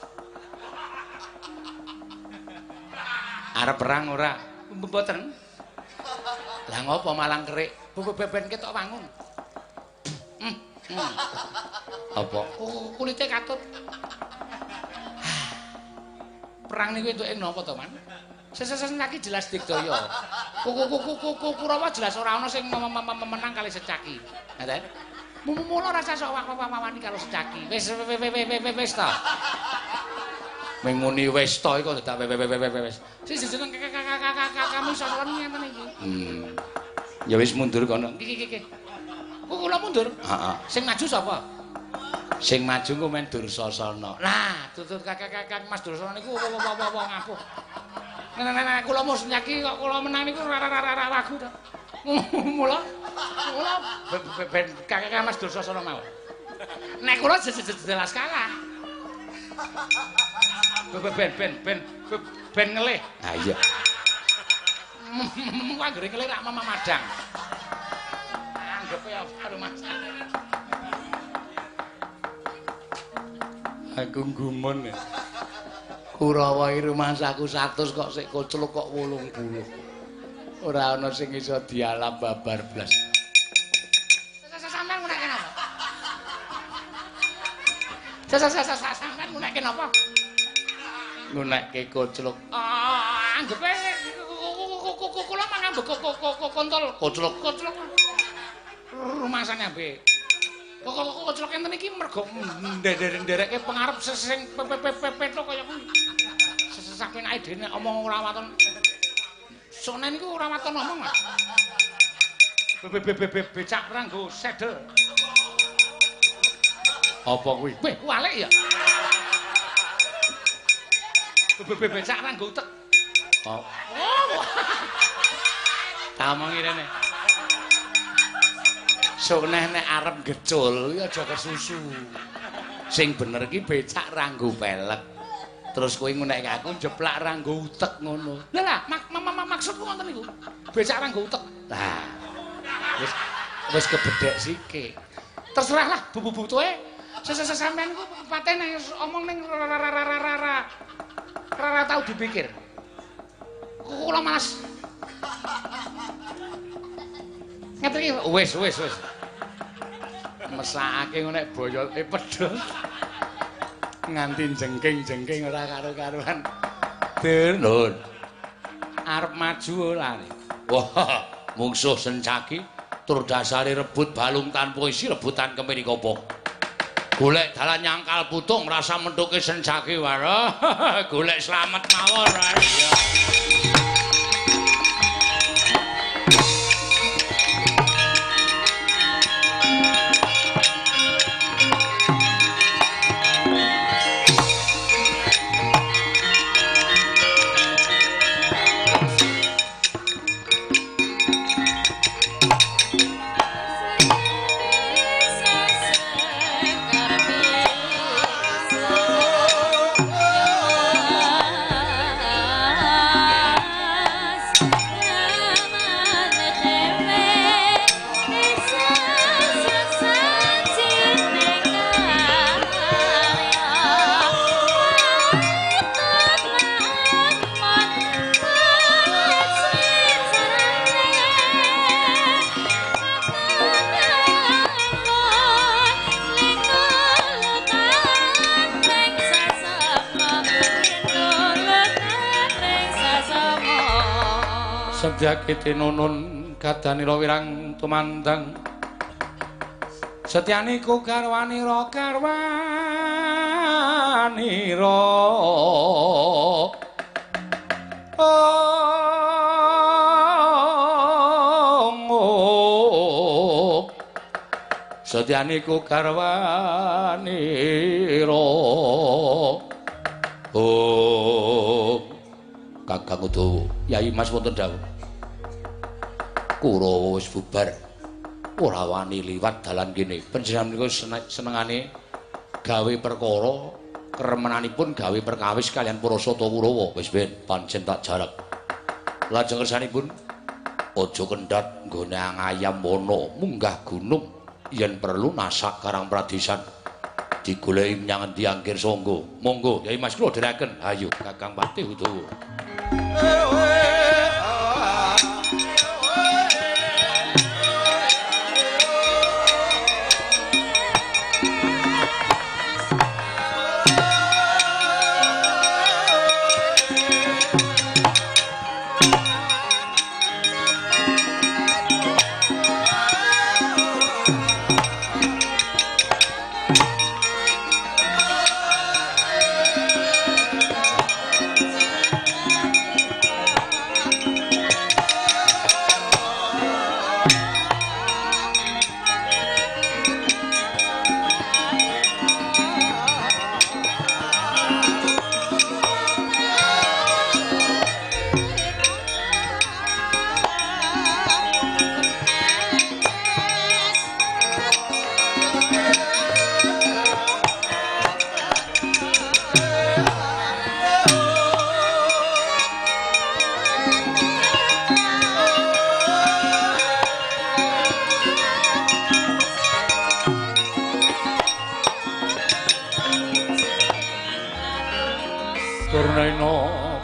Arep perang ora? Mboten. Lah ngopo malang kerik? Ben ketok wangun. Apa? Kulite katut. Perang niku entuke napa to, Man? Sencaki jelas digdaya. Kurawa jelas ora ana sing menang kali Sencaki. Ngoten. Mula rasa sok wani karo Sencaki. Wis wis ta. Ming muni wis ta iku dadak wis. Sing jeneng kami sosokan ngeten iki. Ya wis mundur kono. Iki iki iki. Kula mundur. Heeh. Sing maju sapa? Sing maju ku men Dursasana. Lah, tutut kakak Mas Dursasana niku wong ngapuh. Nek kula mau Sencaki kok kula menang niku ora ragu to. Mula kula ben kakak Mas Dursasana mawon. Nek kula jelas kalah. Ben ngelih. Ha iya. Mung anggere ngelih rak memadang. Anggepe apa Mas? Aku gumun ya. Kurawa iki rumangsaku 100 kok sik kocluk kok 80. Ora ana sing iso dialap babar blas. Sampeyan ngunekke napa? Sampeyan ngunekke napa? Ngunekke kocluk. Ah, anggepe kula mangambek kontol kocluk. Kocluk. Rumangsane ambek. Kok kocluk enten iki mergo nderek-nderekke pengarep sing petok kaya kuwi. Sesapenake dhewe nek omong ora waton. Sone niku ora waton omong, Mas. Becak ora nggo sedel. Apa kuwi? Weh, walik ya. Becak ora nggo utek. Oh. Oh. Tamongi rene. Sone nek arep gecul kuwi aja kesusu. Sing bener ki becak ra nggo pelek. Terus kowe ngunekke aku jeplak ra nggo utek ngono. Lah lah, maksudku ngoten niku. Becak ra nggo utek. Lah. Wis wis kebedhek sike. Terserah lah bubu-butuhe. Sampeyan ku paten omong ning ora tau dipikir. Kula malas. Ngeten iki wis wis wis. Mesakake ngono nek boyoke pedhot. Nganti jengking-jengking ora karo-karuan. Dun. Arep maju ora. Wah, mungsuh Sencaki tur dasare rebut balung tanpa isi rebutan kemiri kopo. Golek dalan nyangkal putung rasa menthuke Sencaki wae. Golek slamet mawon. Iya. Ah. Sadyake tinunun gadanira wirang tumandang setyaniku garwanira garwanira oh setyaniku garwanira oh Kakang Udawa Yai Mas wonten dawuh Kurawa wis bubar ora wani liwat dalan kene. Panjenengan menika senengane gawe perkara kremenanipun gawe perkawis kaliyan para sata Kurawa. Wis ben pancen tak jarak. Lajeng kersanipun aja kendhat nggone ngayam wana munggah gunung yen perlu nasak karang pradesan digoleki menyang endi angkir sangga. Monggo Yai Mas kula dherekaken. Hayo Kakang Patih Udawa.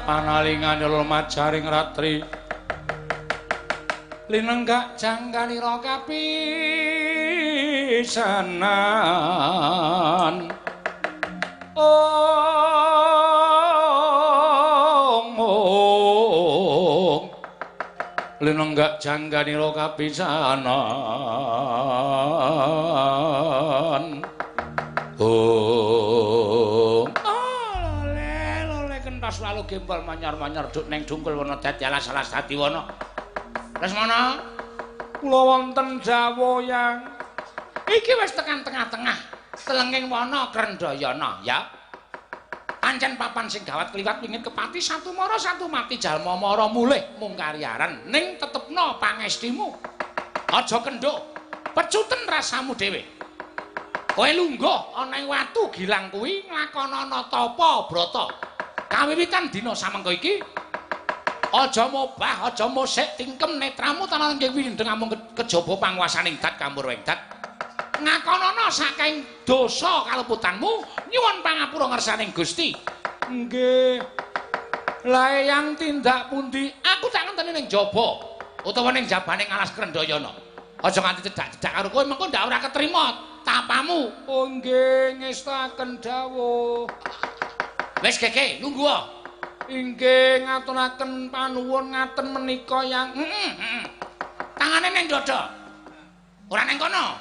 Panalingan majaring ratri linenggak jangkanira kapisanan ong ong linenggak jangkanira kapisanan ong lalu gembol manyar-manyar duk neng dungkul wana dadi alas-alas dadi wana. Lesmana, kula wonten dawuh yang iki wis tekan tengah-tengah telenging wana Krendayana ya. Pancen papan sing gawat kliwat wingit kepati satu mara satu mati jalma mara mulih mung kariaran ning tetepno pangestimu. Aja kendho, pecuten rasamu dhewe. Kowe lungguh ana ing watu gilang kuwi nglakonana tapa brata. Kawiwitan dina samengko iki aja mobah, aja mosek tingkem netramu tanah nggih windeng amung kejaba panguwasaning dat kamurwing dat. Ngakonana saking dosa kaluputanmu nyuwun pangapura ngersaning Gusti. Nggih. Lah eyang tindak pundi? Aku tak ngenteni ning jaba utawa ning jabane alas Krendayana. Aja nganti cedak-cedak karo kowe mengko ndak ora ketrima tapamu. Oh nggih, ngestaken dawuh. Wis gege, lungguh. Inggih ngaturaken panuwun ngaten menika yang Tangane ning dada. Ora ning kono.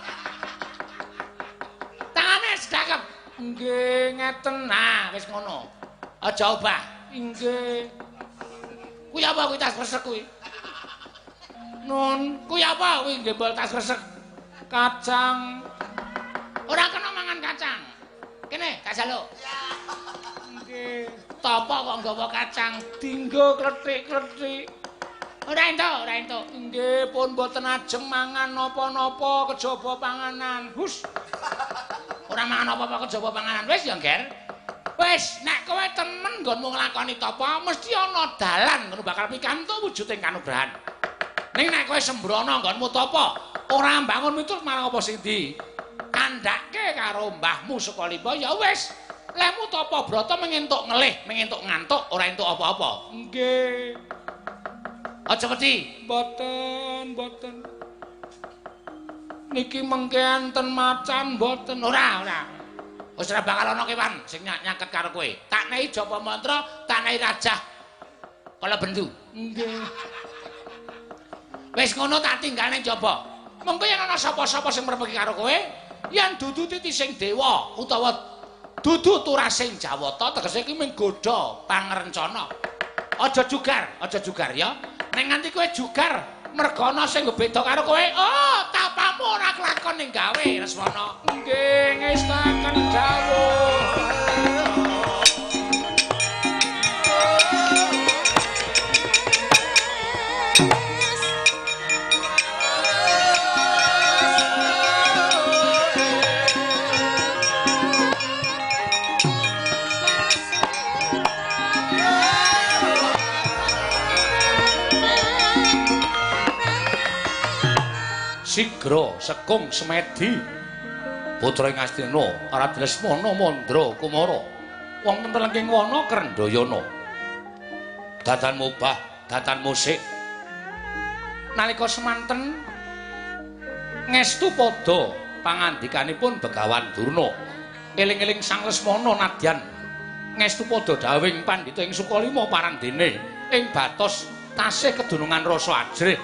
Tangane sedakep. Nggih ngeten. Nah, wis ngono. Aja obah. Inggih. Kuwi apa kuwi tas kresek kuwi? Nun, kuwi apa kuwi gembol tas kresek? Kacang. Ora kena mangan kacang. Kene, tak jaluk. Nggih. Tapa kok nggawa kacang? Dinggo klethik-klethik. Ora entuk, ora entuk. Nggih, pun mboten ajeng mangan napa-napa kejaba panganan. Hus. Ora mangan apa-apa kejaba panganan. Wis ya, Nger. Wis, nek kowe temen nggonmu nglakoni tapa, mesti ana dalan ngono bakal pikantuk wujuding kanugrahan. Ning nek kowe sembrono nggonmu tapa, ora mbangun miturut marang apa sing di kandhake karo mbahmu Sukalipa ya wis. Lehmu tapa brata mengentuk ngelih, mengentuk ngantuk, ora entuk apa-apa. Nggih. Aja wedi. Mboten, mboten. Niki mengke enten macan mboten? Ora, ora. Wis ora bakal ana kewan sing nyaket karo kowe. Tak nehi japa mantra, tak nehi rajah kala bendu. Nggih. Wis ngono tak tinggal ning jaba. Mengko yen ana sapa-sapa sing mrepeki karo kowe, yen dudu titising dewa utawa dudu turasing Jawata, tegese iki mung godha pangrencana. Aja jugar ya. Nek nganti kowe jugar merga ana sing beda karo kowe, oh tapamu ora kelakon ning gawe Lesmana. Nggih, ngestaken dawuh. Sigra Sekung Semedi putra ing Astina Raden Lesmana Mandra Kumara wonten telengking wana Krendhayana. Datan mubah, datan musik. Nalika semanten ngestu padha pangandikanipun Begawan Durna. Eling-eling Sang Lesmana nadyan ngestu padha dawuhing pandhita ing Sukalima parandene ing batos tasih kedunungan rasa ajrih.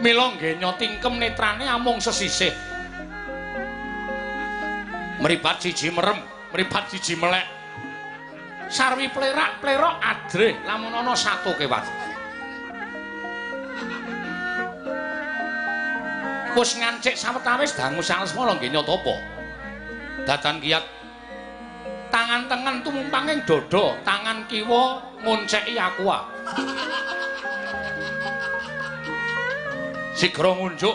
Mila nggenya tingkem netrane amung sesisih. Mripat siji merem, mripat siji melek. Sarwi plerak-plerok adreh lamun ana satu kewan. Wis ngancik sawetawis dangu Sang Lesmana nggenya tapa. Dadan kiyat tangan tengen tumumpang ing dada, tangan kiwa ngonceki aqua. Sigra ngunjuk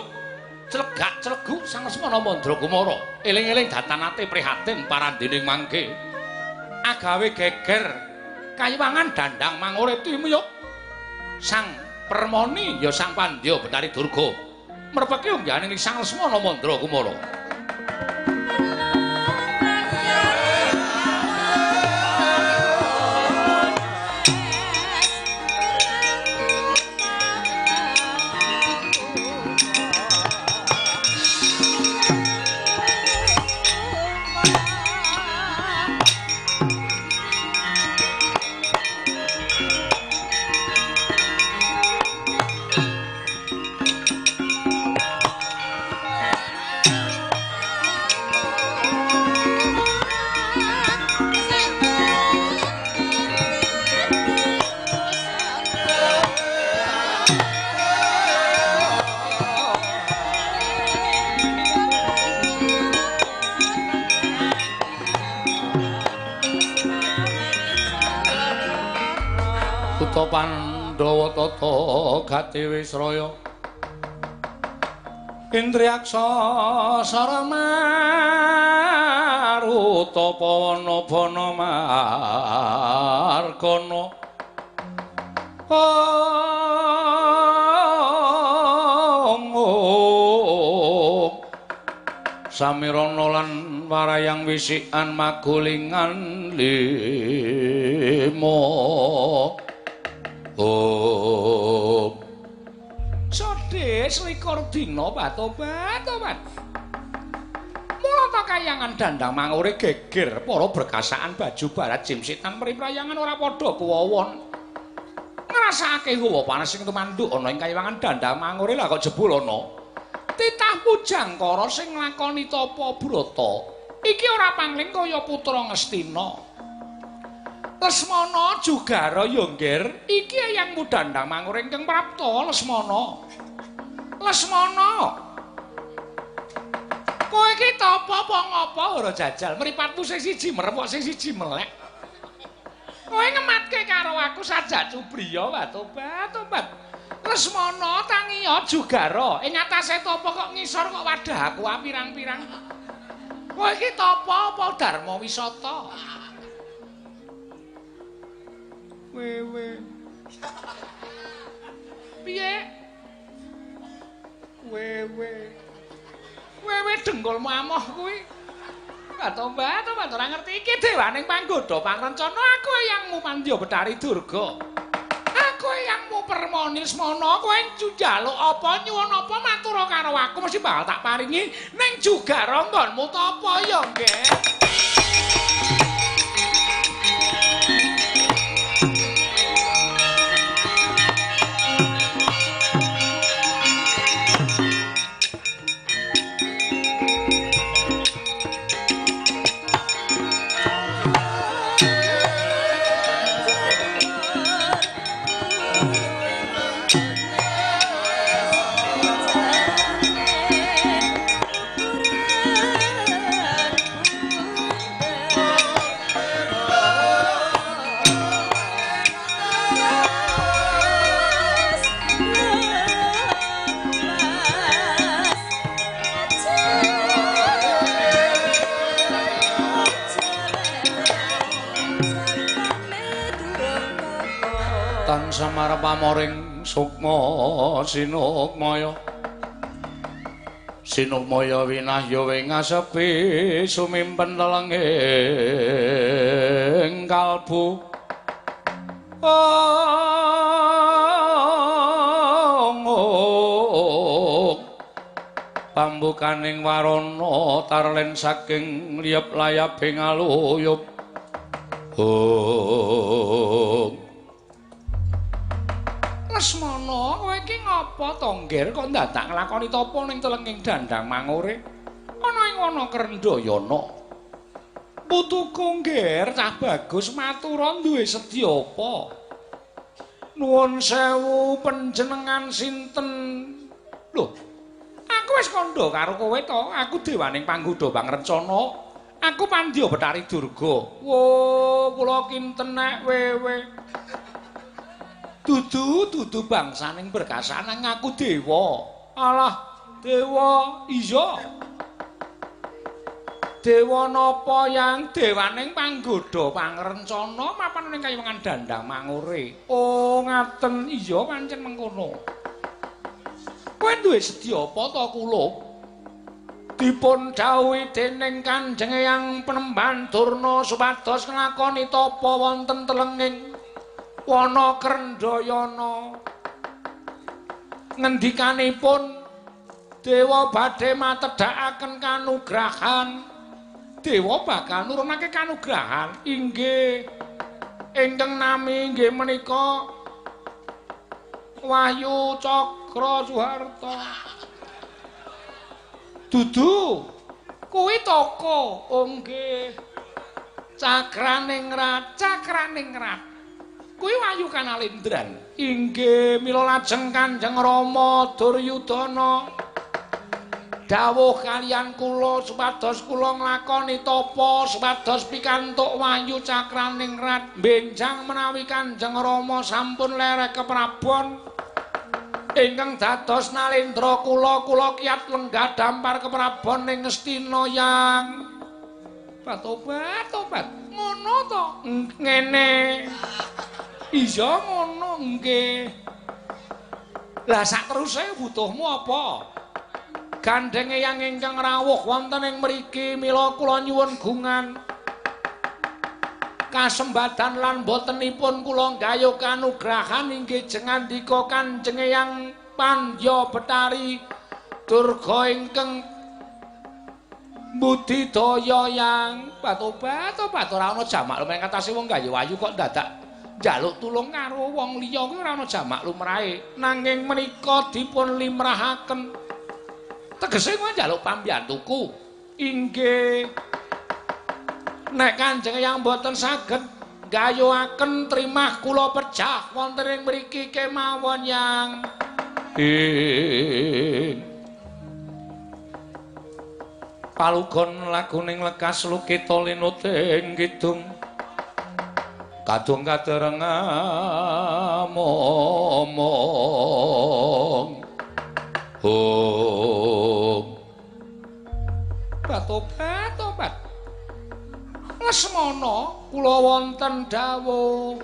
clegak clegu Sang Lesmana Mandra Kumara. Eling-eling datanate prihatin parandening mangke. Agawe geger kayiwangan dandang mangure timyuk. Sang Permoni ya Sang Pandya Betari Durga. Merpeki unggahane Sang Lesmana Mandra Kumara. Pandhawa tata gati wisraya Indriyaksa saramaruta pawana bana margana. Om Samirana lan warayang wisikan magulingan lima. Om Sodhe selikur dina batobat-tobat. Mula ta kayangan dandang mangure geger para berkasaan baju barat jimsitan mriprayangan ora padha kuwowon. Ngrasakake hawa panas sing tumanduk ana ing kayangan dandang mangure lah kok jebul ana titah pujangkara sing nglakoni tapa brata. Iki ora pangling kaya putra Ngastina. Lesmana jugara ya nggir, iki eyangmu dandang mangure ingkang prapta Lesmana. Lesmana. Kowe iki tapa apa ngapa ora jajal, mripatmu sing siji merem sing siji melek. Kowe ngematke karo aku sajak cubriya watobat-tobat. Lesmana tangiya jugara, ing atase tapa kok ngisor kok wadah aku pirang-pirang. Kowe iki tapa apa dharma wisata? Wewe. Piye? Wewe. Wewe dengkulmu amoh kuwi. Batobat ora ngerti iki dewaning panggodha pangrencana aku eyangmu Pandya Betari Durga. Aku eyangmu Permoni Lesmana, kowe njaluk apa nyuwun apa matur karo aku mesti bakal tak paringi ning jugara nggonmu tapa ya nggih. Semar pamoring sukma sinukmaya. Sinukmaya winahya wing asepi sumimpen lelenging kalbu. Pambukaning warana tarlen saking liyep layabing aluyup. Lesmana, kowe iki ngapa to, Ngger, kok dadak nglakoni tapa ning telenging dandang mangure? Ana ing wana Krendhayana. Putuku, Ngger, cah bagus matura duwe sedya apa? Nuwun sewu panjenengan sinten? Lho, aku wis kandha karo kowe to, aku dewaning panggodha pangrencana. Aku Pandya Bathari Durga. Wo, kula kinten nek wewe. Dudu bangsaning berkasan ngaku dewa. Alah, dewa iya. Dewa napa yang dewaning panggodha pangrencana mapan ning kayiwangan dandang mangure. Oh, ngaten iya pancen mengkono. Kowe duwe sedya apa to kula? Dipun dhawuhi dening Kanjeng Eyang Penemban Durna supados nglakoni tapa wonten telenging Wana Krendhayana. Ngendikanipun dewa badhe matedhakaken kanugrahan. Dewa bakal nurunake kanugrahan inggih ingkang nami inggih menika Wahyu Cakra Suharta. Dudu kuwi toko. Oh nggih. Cakraningrat, Cakraningrat. Kuwi Wahyu Kanalindran. Inggih, mila lajeng Kanjeng Rama Duryudana dawuh kaliyan kula supados kula nglakoni tapa supados pikantuk Wahyu Cakraningrat. Benjang menawi Kanjeng Rama sampun lerek keprabon ingkang dados nalendra kula, kula kiat lenggah dampar keprabon ning Ngastina yang. Tobat, tobat. Ngono to? Ngene. Iya ngono nggih. Lah sateruse butuhmu apa? Gandheng eyang ingkang rawuh wonten ing mriki mila kula nyuwun gungan kasembadan lan botenipun kula nggayuh kanugrahan inggih jengandika Kanjeng Eyang Pandya Bathari Durga ingkang budidaya yang. Tobat, ora ana jamak lumayan ngatasi wong gayuh ayu kok dadak njaluk tulung karo wong liya kuwi ora ana jamak lumrahe. Nanging menika dipun limrahaken. Tegese kowe njaluk pambiyantuku. Inggih. Nek Kanjeng Eyang boten saged nggayuhaken trimah kula pejah wonten ing mriki kemawon yang. Palugon laguning lekas lukita linuting kidung kadung kadereng momong. Hum. Tobat, tobat. Lesmana kula wonten dawuh.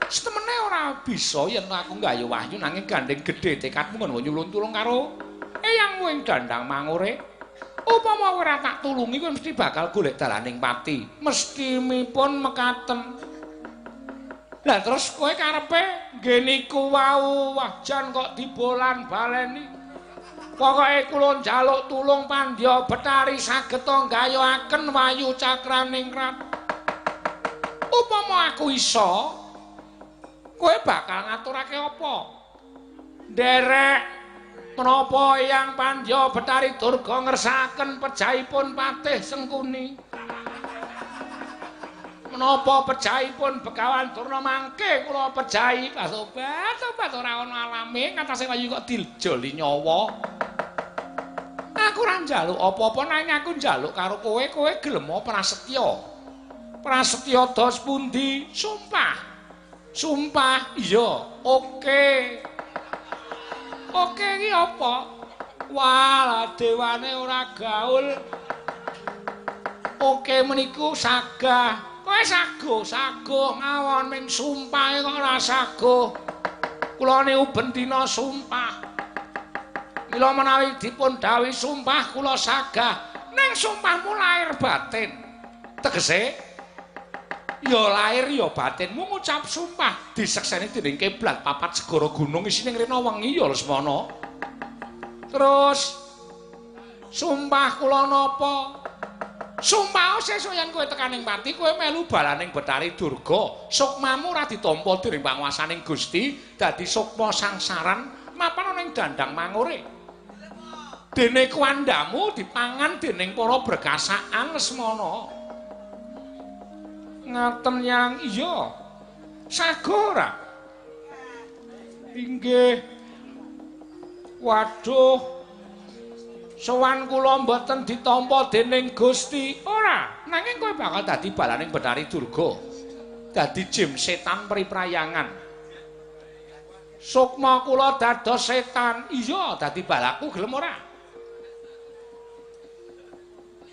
Setemene ora bisa yen aku nggayuh wahyu nanging gandeng gedhe tekadmu ngono nyulun tulung karo eyangmu ing dandang mangure. Upama ora tak tulungi kowe mesti bakal golek dalaning pati. Mestimipun mekaten. Lah terus kowe karepe nggih niku wau, wah jan kok dibolan baleni. Pokoke kula njaluk tulung Pandya Bathari saged nggayuhaken Wahyu Cakraningrat. Upama aku iso, kowe bakal ngaturake apa? Nderek menapa Eyang Pandya Bathari Durga ngersakaken pejahipun Patih Sengkuni? Menapa pejahipun Begawan Durna mangke kula pejahi? Tobat, tobat ora ana alame ngatasé Wahyu kok diljoli nyawa. Aku ora njaluk apa-apa nanging aku njaluk karo kowe, kowe gelem prasetya. Prasetya dos pundi? Sumpah. Sumpah, iya. Oke. Oke iki apa? Wah, dewane ora gaul. Oke meniku sagah. Kowe Kowe saguh, saguh mawon ming sumpahe kok ora saguh. Kula niku ben dina sumpah. Mila menawi dipun dawuhi sumpah kula sagah, ning sumpahmu lahir batin. Tegese ya lahir ya batinmu ngucap sumpah disekseni dening kiblat papat segara gunung isine ngrena wengi ya Lesmana. Terus sumpah kula napa? Sumpah sesuk yen kowe tekaning pati kowe melu balaning Bathari Durga, sukmamu ora ditampa dening panguwasaning Gusti, dadi sukma sangsaran mapan ana ing dandang mangure. Dene kuandhamu dipangan dening para berkasaan Lesmana. Ngaten yang iya. Sago ora? Inggih. Waduh. Sowan kula mboten ditampa dening Gusti. Ora, nanging kowe bakal dadi balaning Bathari Durga. Dadi jim setan priprayangan. Sukma kula dados setan. Iya, dadi balaku gelem ora?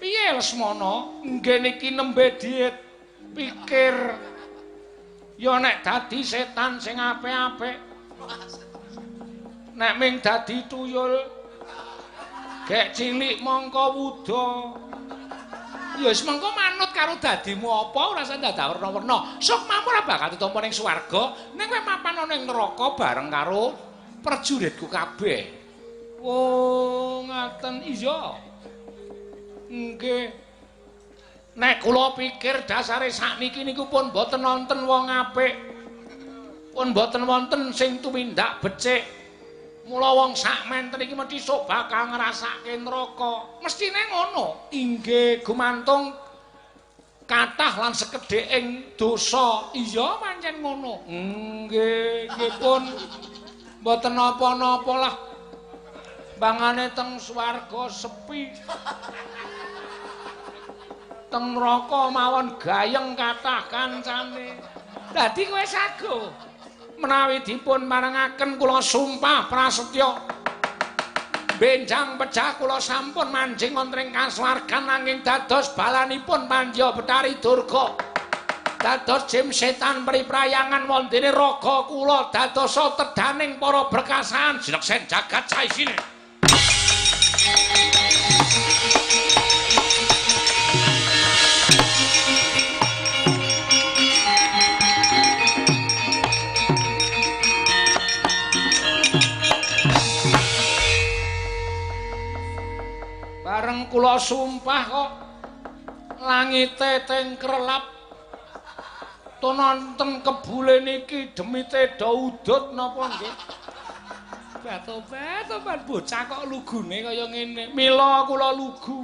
Piye Lesmana? Nggih niki nembe diet pikir. Ya nek dadi setan sing apik-apik. Nek ming dadi tuyul gek cilik mongko wuda. Ya wis mengko manut karo dadimu apa ora usah dadak werna-werna. Sukmamu ora bakal ditampa ning swarga, ning kowe mapan ana ning neraka bareng karo prajuritku kabeh. Oh, ngaten iya. Nggih. Nek kula pikir dasare sakniki niku pun mboten wonten wong apik. Pun mboten wonten sing tumindak becik. Mula wong sak menten iki mesti sok bakal ngrasake neraka. Mestine ngono. Inggih gumantung kathah lan sekedhiking dosa. Iya pancen ngono. Nggih, nggih pun mboten napa-napa lah. Bangane teng swarga sepi. Teng neraka mawon gayeng kathah kancane. Dadi kowe sago. Menawi dipun parengaken kula sumpah prasetya benjang pejah kula sampun manjing wonten ing kasuwargan nanging dados balanipun Pandya Bathari Durga, dados jim setan priprayangan wondene raga kula dadosa tedaning para berkasan jineksen jagat saisine. Bareng kula sumpah kok langite tengkrelap to nonton kebule niki demite do udut napa nggih. Batobat bocah kok lugune kaya ngene. Mila kula lugu.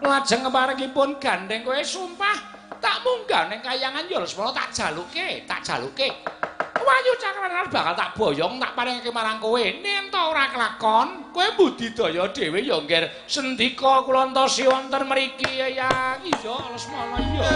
Lajeng keparengipun gandeng kowe sumpah tak munggah ning kayangan ya Lesmana tak jaluke, tak jaluke. Wahyu Cakrarana bakal tak boyong tak paringake marang kowe. Yen ta ora kelakon, kowe budidaya dhewe ya ngger. Sendika kula entosi wonten mriki Eyang. Iya Lesmana iya.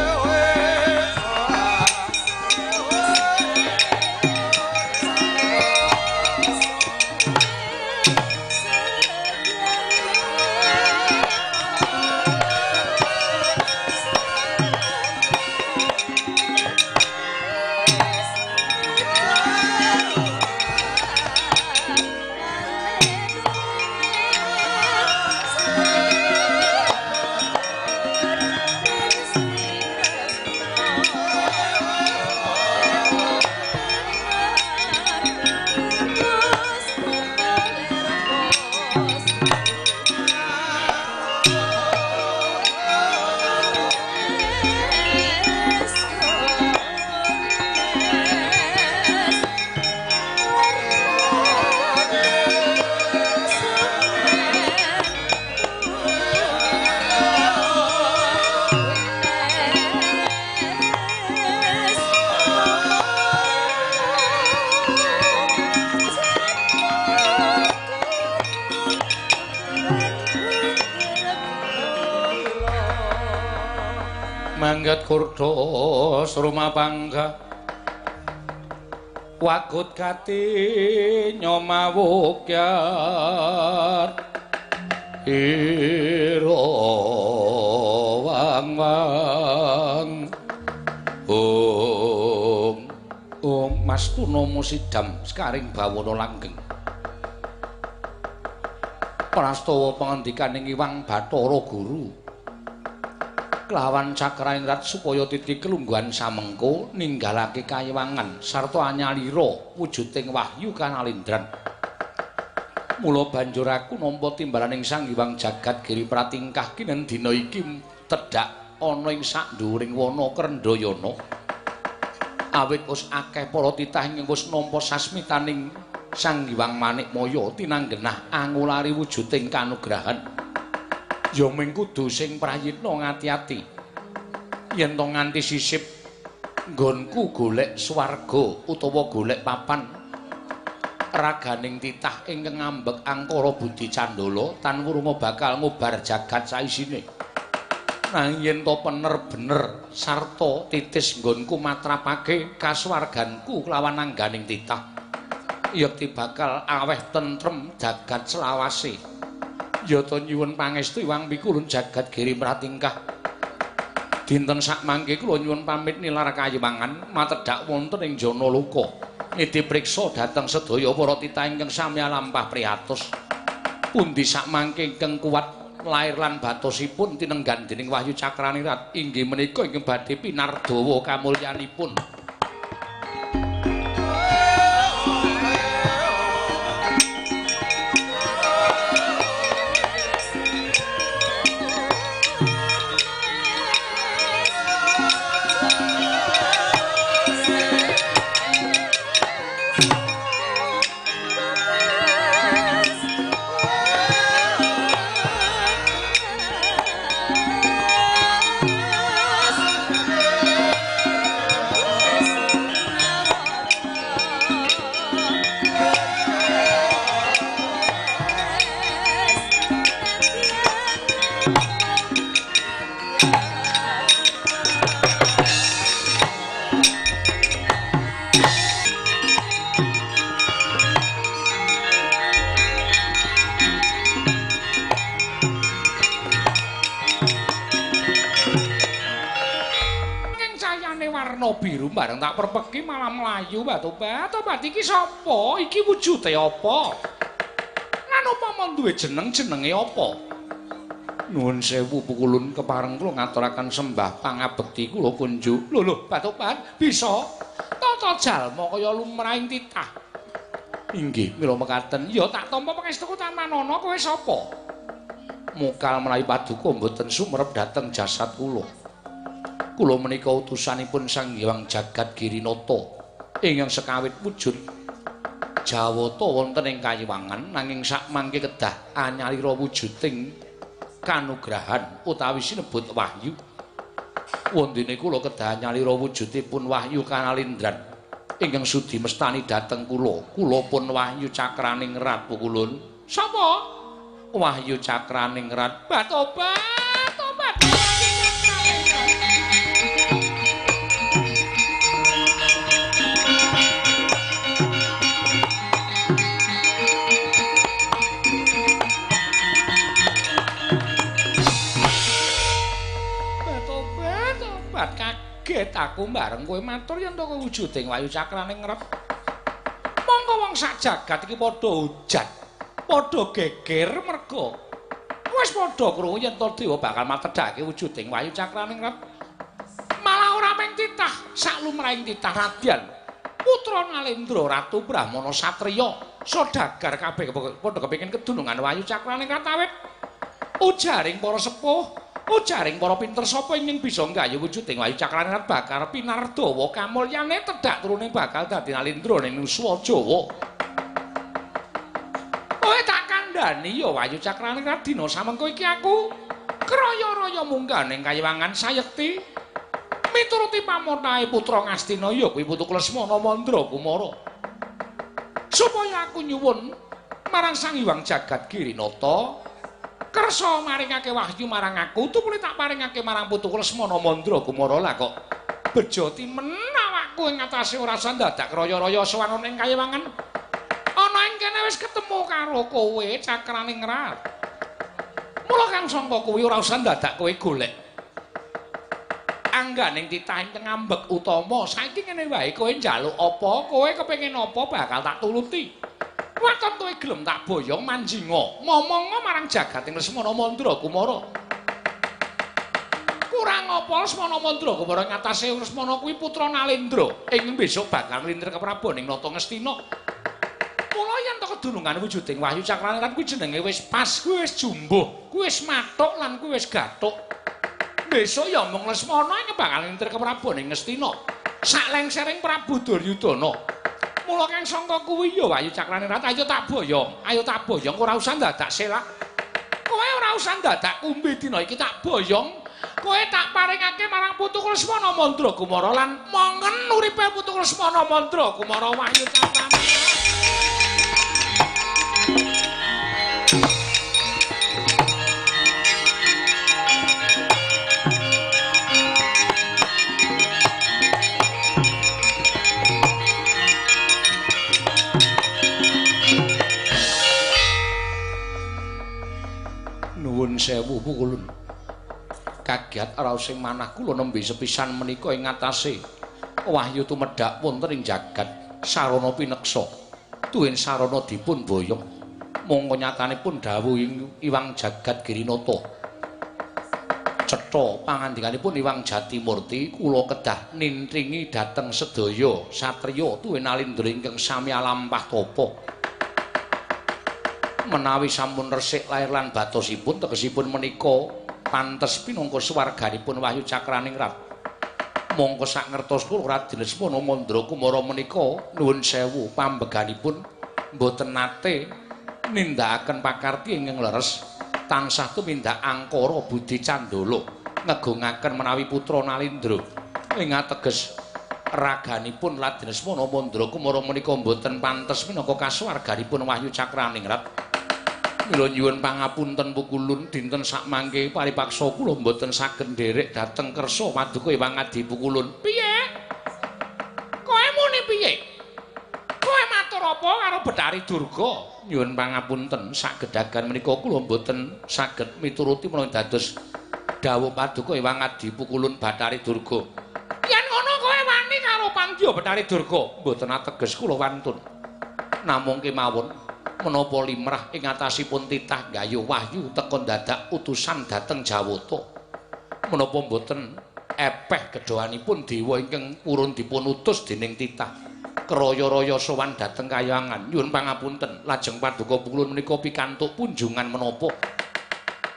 Manggat kurdos rumah bangga wakut gati nyomawukyar iro wang wang Prastuna musidam sekaring bawana langgeng. Prastawa pangandikaning Iwang Bathara Guru kelawan Cakraningrat supaya titi kelungguhan samengko ninggalake kayiwangan sarta anyalira wujuding wahyu kanalindran. Mula banjur aku nampa timbalaning Sang Hyang Jagat Giri Pratingkah kinen dina iki tedhak ana ing saknduwuring wana Krendhayana. Awit wis akeh para titah ingkang wis nampa sasmitaning Sang Hyang Manikmaya tinanggenah angulari wujuding kanugrahan. Ya ming kudu sing prayitna ngati-ati. Yen to nganti sisip nggonku golek swarga utawa golek papan raganing titah ingkang ngambek angkara budi candala tan wurunga bakal ngubar jagat saisine. Nanging yen to pener bener sarta titis nggonku matrapake kasuwarganku kelawan angganing titah, yekti bakal aweh tentrem jagat selawase. Ya to nyuwun pangestu Iwang Pikulun Jagat Giri Pratingkah. Dinten sakmangke kula nyuwun pamit nilar kayiwangan matedhak wonten ing Janaloka. Niti priksa dhateng sedaya para titah ingkang sami alampah prihatos. Pundi sakmangke ingkang kuat lair lan batosipun tinenggan dening Wahyu Cakraningrat inggih menika ingkang badhe pinardawa kamulyanipun. Biru bareng tak perpeki malah mlayu batu-batu iki sapa? Iki wujude apa? Lan upama duwe jeneng jenenge apa? Nuwun sewu pukulun kepareng kula ngaturaken sembah pangabekti kula kunjuk. Lho lho Batobat bisa tata jalma kaya lumrahing titah. Inggih mila mekaten. Ya tak tampa pangestuku tamanana kowe sapa? Mukal menawi paduka mboten sumerep dhateng jasad kula. Kula menika utusanipun Sang Hyang Jagat Girinata ingkang sekawit wujud jawata wonten ing kayiwangan nanging sakmangke kedah anyalira wujuding kanugrahan utawi sinebut wahyu. Wondene kula kedah anyalira wujudipun wahyu kanalindran ingkang sudi mestani dhateng kula. Kula pun Wahyu Cakraningrat pukulun. Sapa? Wahyu Cakraningrat. Batobat, tobat. Kaget aku bareng kowe matur yen to wujuding Wahyu Cakraningrat. Mongko wong sak jagat iki padha hujat, padha geger merga wis padha krungu yen to dewa bakal matedhake wujuding Wahyu Cakraningrat. Malah ora mung titah, sak lumrahing titah radyan putra Nalendra Ratu Brahmana Satriya sodagar kabeh padha kepengin kedunungan Wahyu Cakraningrat awit ujaring para sepuh, ujaring para pinter sapa ingkang bisa nggayuh wujuding Wahyu Cakraningrat bakal pinardawa kamulyane tedhak turune bakal dadi Nalendra ning Nuswa Jawa. Kowe tak kandhani ya Wahyu Cakraningrat dina samengko iki aku kraya-raya munggah ning kayiwangan sayekti mituruti pamotahe putra Ngastina ya kuwi putu Lesmana Mandra Kumara. Supaya aku nyuwun marang Sang Hyang Jagat Girinata kersa maringake wahyu marang aku tumuli tak paringake marang putuku Lesmana Mandra Kumara. Lah kok bejo timen awakku ing atase ora usah dadak raya-raya sowan ing kayiwangan. Ana ing kene wis ketemu karo kowe Cakraningrat. Mula kang sangka kuwi ora usah dadak kowe golek Sasangganing titah ingkang ngambek utama. Saiki ngene wae, kowe njaluk apa, kowe kepengin apa bakal tak turuti. Waton kowe gelem tak boyong manjinga, momonga marang jagating Lesmana Mandra Kumara. Kurang apa Lesmana Mandra Kumara ngatasé Lesmana kuwi putra Nalendra ing besok bakal nglintir keprabon ing Nata Ngastina. Mula yen to kedunungan wujuding Wahyu Cakraningrat kuwi jenenge wis pas, kuwi wis jumbuh, kuwi wis mathuk lan kuwi wis gathuk. Besok ya mung Lesmana ing bakal nglintir keprabon ing Ngastina. Saklengsereng Prabu Duryudana. Mula kang sangka kuwi ya Wahyu Cakraningrat ayo tak boyong, ayo tak boyong ora usah dadak selak. Kowe ora usah dadak kumbi dina iki tak boyong. Kowe tak paringake marang putuku Lesmana Mandra Kumara lan mongen uripe putuku Lesmana Mandra Kumara Wahyu Cakraningrat. Nuwun sewu pukulun. Kagiat raos sing manah kula nembe sepisan menika ing ngatasé wahyu tumedhak wonten ing jagat sarana pineksa. Tuwin sarana dipun boyong. Mongko nyatanipun dawuh Iwang Jagat Girinata. Cetha pangandikanipun Iwang Jatimurti kula kedah nintringi dhateng sedaya satriya tuwin Nalendra ingkang sami alampah tapa. Menawi sampun resik lair lan batosipun tegesipun menika pantes pinangka swarganipun Wahyu Cakraningrat. Mongko sak ngertos kula Raden Lesmana Mandra Kumara menika nuwun sewu pambeganipun mboten nate nindakaken pakarti ingkang leres tansah tumindak angkara budi candala ngegungaken menawi putra Nalendra ing ateges raganipun Raden Lesmana Mandra Kumara menika mboten pantes minangka kasuwarganipun Wahyu Cakraningrat. Mila nyuwun pangapunten pukulun dinten sakmangke paripaksa kula mboten saged nderek dhateng kersa paduka Iwang Adi Pukulun. Piye? Kowe muni piye? Kowe matur apa karo Bathari Durga? Nyuwun pangapunten sagedagan menika kula mboten saged mituruti menawi dados dawuh paduka Iwang Adi Pukulun Bathari Durga. Yen ngono kowe wani karo pandya Bathari Durga? Mboten ateges kula wantun. Namung kemawon menapa limrah ing atasipun titah gayuh wahyu teka dadak utusan dhateng Jawata. Menapa mboten epeh gedhoanipun dewa ingkang purun dipun utus dening titah kraya-raya sowan dhateng kayangan. Nyuwun pangapunten lajeng paduka pukulun menika pikantuk punjungan menapa?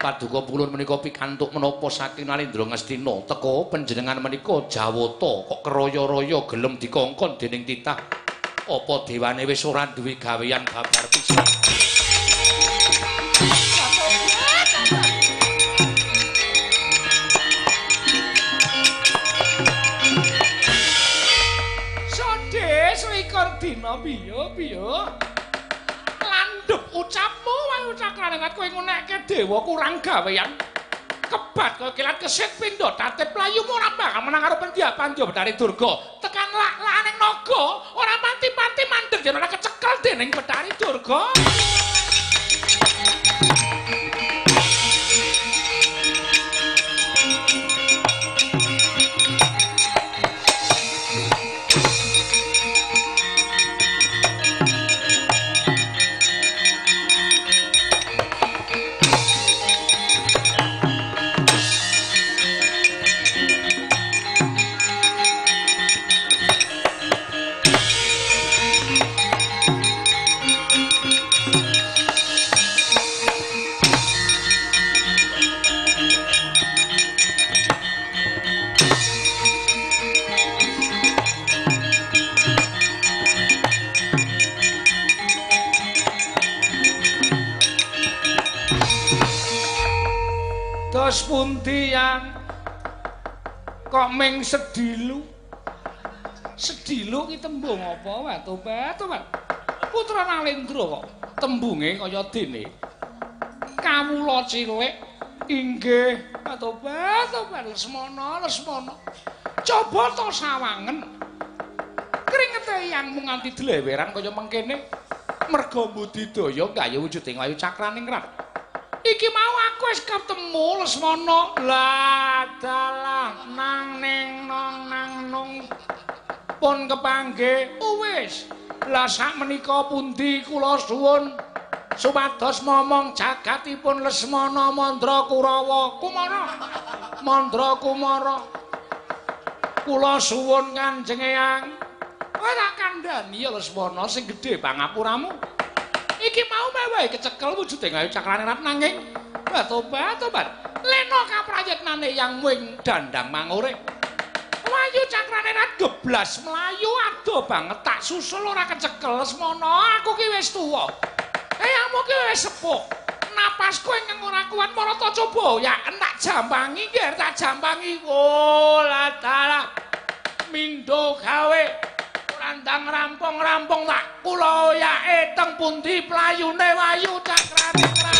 Paduka pukulun menika pikantuk menapa saking Nalendra Ngastina teka panjenengan menika Jawata kok kraya-raya gelem dikongkon dening titah? Apa dewane wis ora duwe gawean babar pisan? Sode selikur dina piye piye? Landhup ucapmu Wahyu Cakraningrat kowe ngunekke dewa kurang gawean. Kebat kowe kilat kesit pindha tatip layumu ora bakal menang karo pandya Bathari Durga. Tekan lak-lakaning naga ora pati-pati mandeg yen ora kecekel dening Bathari Durga. Dos pundi yang kok ming sedilu? Sedilu ki tembung apa wae tobat tobat. Putra Nalendra kok tembunge kaya dene. Kawula cilik inggih tobat tobat Lesmana Lesmana. Coba to sawangen. Kringete yangmu nganti dleweran kaya mengkene. Merga budidaya gaya wujuding Wahyu Cakraningrat. Iki mau aku wis ketemu Lesmana. Lah dalah nang ning nong nang nung pun kepanggih. Wis. Lah sak menika pundi kula suwun supados momong jagatipun Lesmana Mandra Kurawa Kumara. Mandra Kumara. Kula suwun Kanjeng Eyang. Ora kandhani ya Lesmana sing gedhe pangapuramu. Iki mau mewehi kecekel wujude Ayu Cakraningrat nanging tobat tobat. Lena kaprayitnane yang wing dandang mangure. Ayu Cakraningrat geblas mlayu adoh banget tak susul ora kecekel Lesmana. Aku ki wis tuwa. Eyangmu ki wis sepuh. Napasku ingkang ora kuat marata coba ya tak jampangi nggih tak jampangi. Oh la dalah. Mindho gawe randang rampung-rampung tak kula oyake teng pundi playune Wayu Cakraningrat.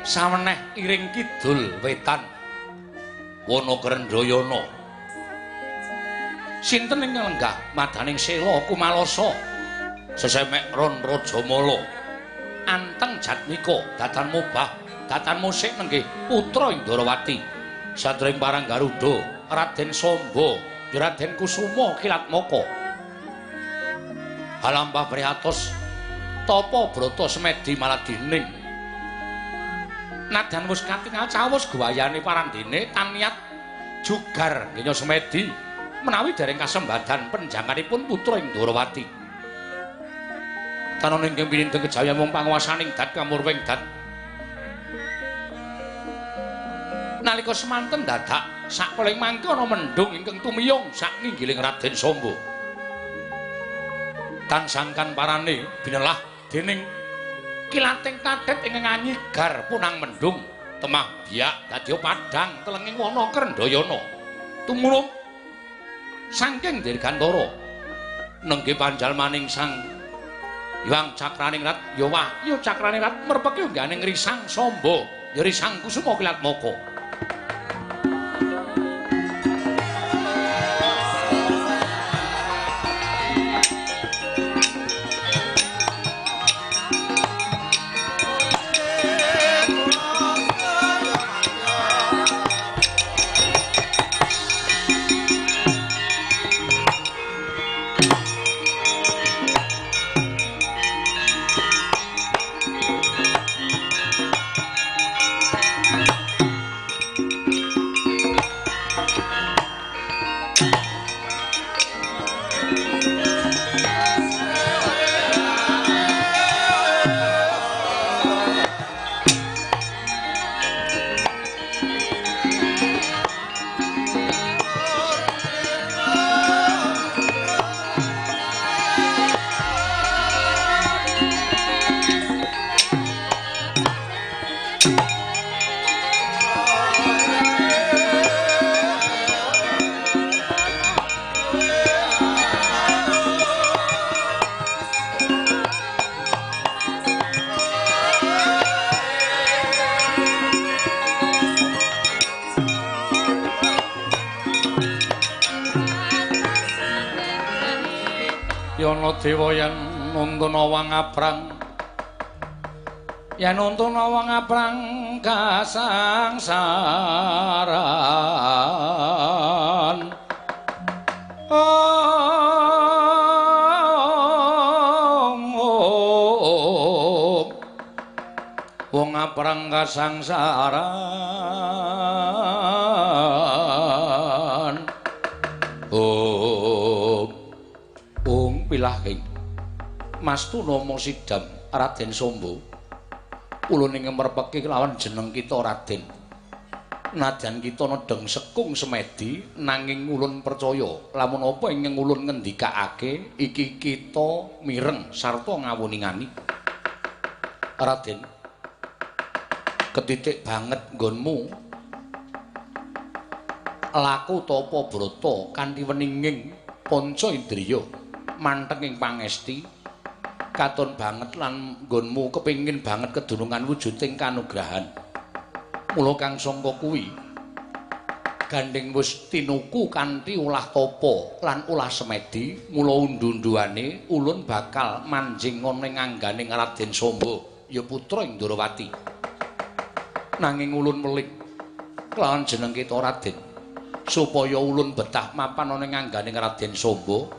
Saweneh iring kidul wetan wana Krendhayana. Sinten ingkang lenggah madaning sela kumalasa sesemek ron Rajamala anteng jatmika datan mubah datan musik nenggih putra Indrawati satring parang Garuda Raden Samba Raden Kusuma Kilatmaka halampah prihatos tapa brata semedi maladining. Nadan wis katingal cawos guwayane parandene tan niat jugar ngenya semedi menawi dereng kasembadan penjanganipun putra Indrawati. Tanon ingkang pinindeng kejawian mung panguwasaning dat kamurwing dat. Nalika semanten dadak sakeling mangke ana mendung ingkang tumiyung sak nginggiling Raden Samba. Tan sangkan parane binelah dening kilating kadet ingkang anyigar punang mendung temah biak dadi padhang telenging wana Krendhayana tumurun saking dirgantara nenggih panjalmaning Sang Hyang Cakraningrat ya Wahyu Cakraningrat merpeki ungganing Risang Samba ya Risang Kusuma Kilatmaka. Yana dewa yen nuntun wang aprang yen nuntun wang aprang kasangsaran om om wong aprang kasangsaran. Alhamdulillah ing Mastu nama sidam Raden Sombo. Ulun ing merpeki kelawan jeneng kita Raden. Nadyan kita nedheng sekung semedi nanging ulun percaya lamun apa ingkang ulun ngendikake iki kita mireng sarta ngawuningani. Raden, ketitik banget nggonmu laku tapa brata kanthi weninging panca indriya mantenging pangesti katon banget lan nggonmu kepengin banget kedunungan wujuding kanugrahan. Mula kang sangka kuwi gandeng wis tinuku kanthi ulah tapa lan ulah semedi, mula undu-unduane ulun bakal manjing ana ing angganing Raden Samba ya putra ing Ndrawati. Nanging ulun meling kelawan jeneng kita Raden supaya ulun betah mapan ana ing angganing Raden Samba,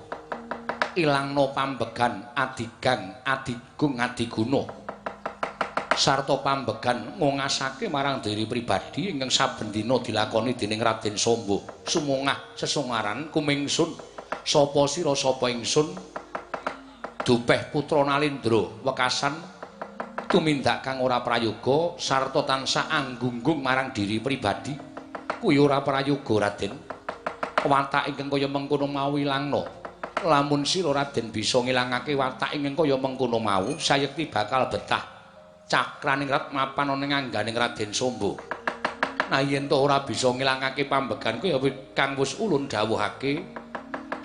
ilangna pambegan adigang adigung adiguna sarta pambegan ngongasake marang diri pribadi ingkang saben dina dilakoni dening Raden Samba. Sumongah sesongaran kumingsun sapa sira sapa ingsun dupeh putra Nalendra wekasan tumindak kang ora prayoga sarta tansah anggunggung marang diri pribadi. Kuwi ora prayoga Raden. Watak ingkang kaya mengkono mau ilangna. Lamun sira Raden bisa ngilangake watak ingkang kaya mengkono mau, sayekti bakal betah cakraning rat mapan ana ing angganing Raden Samba. Nah yen to ora bisa ngilangake pambegan kuwi ya kang wis ulun dawuhake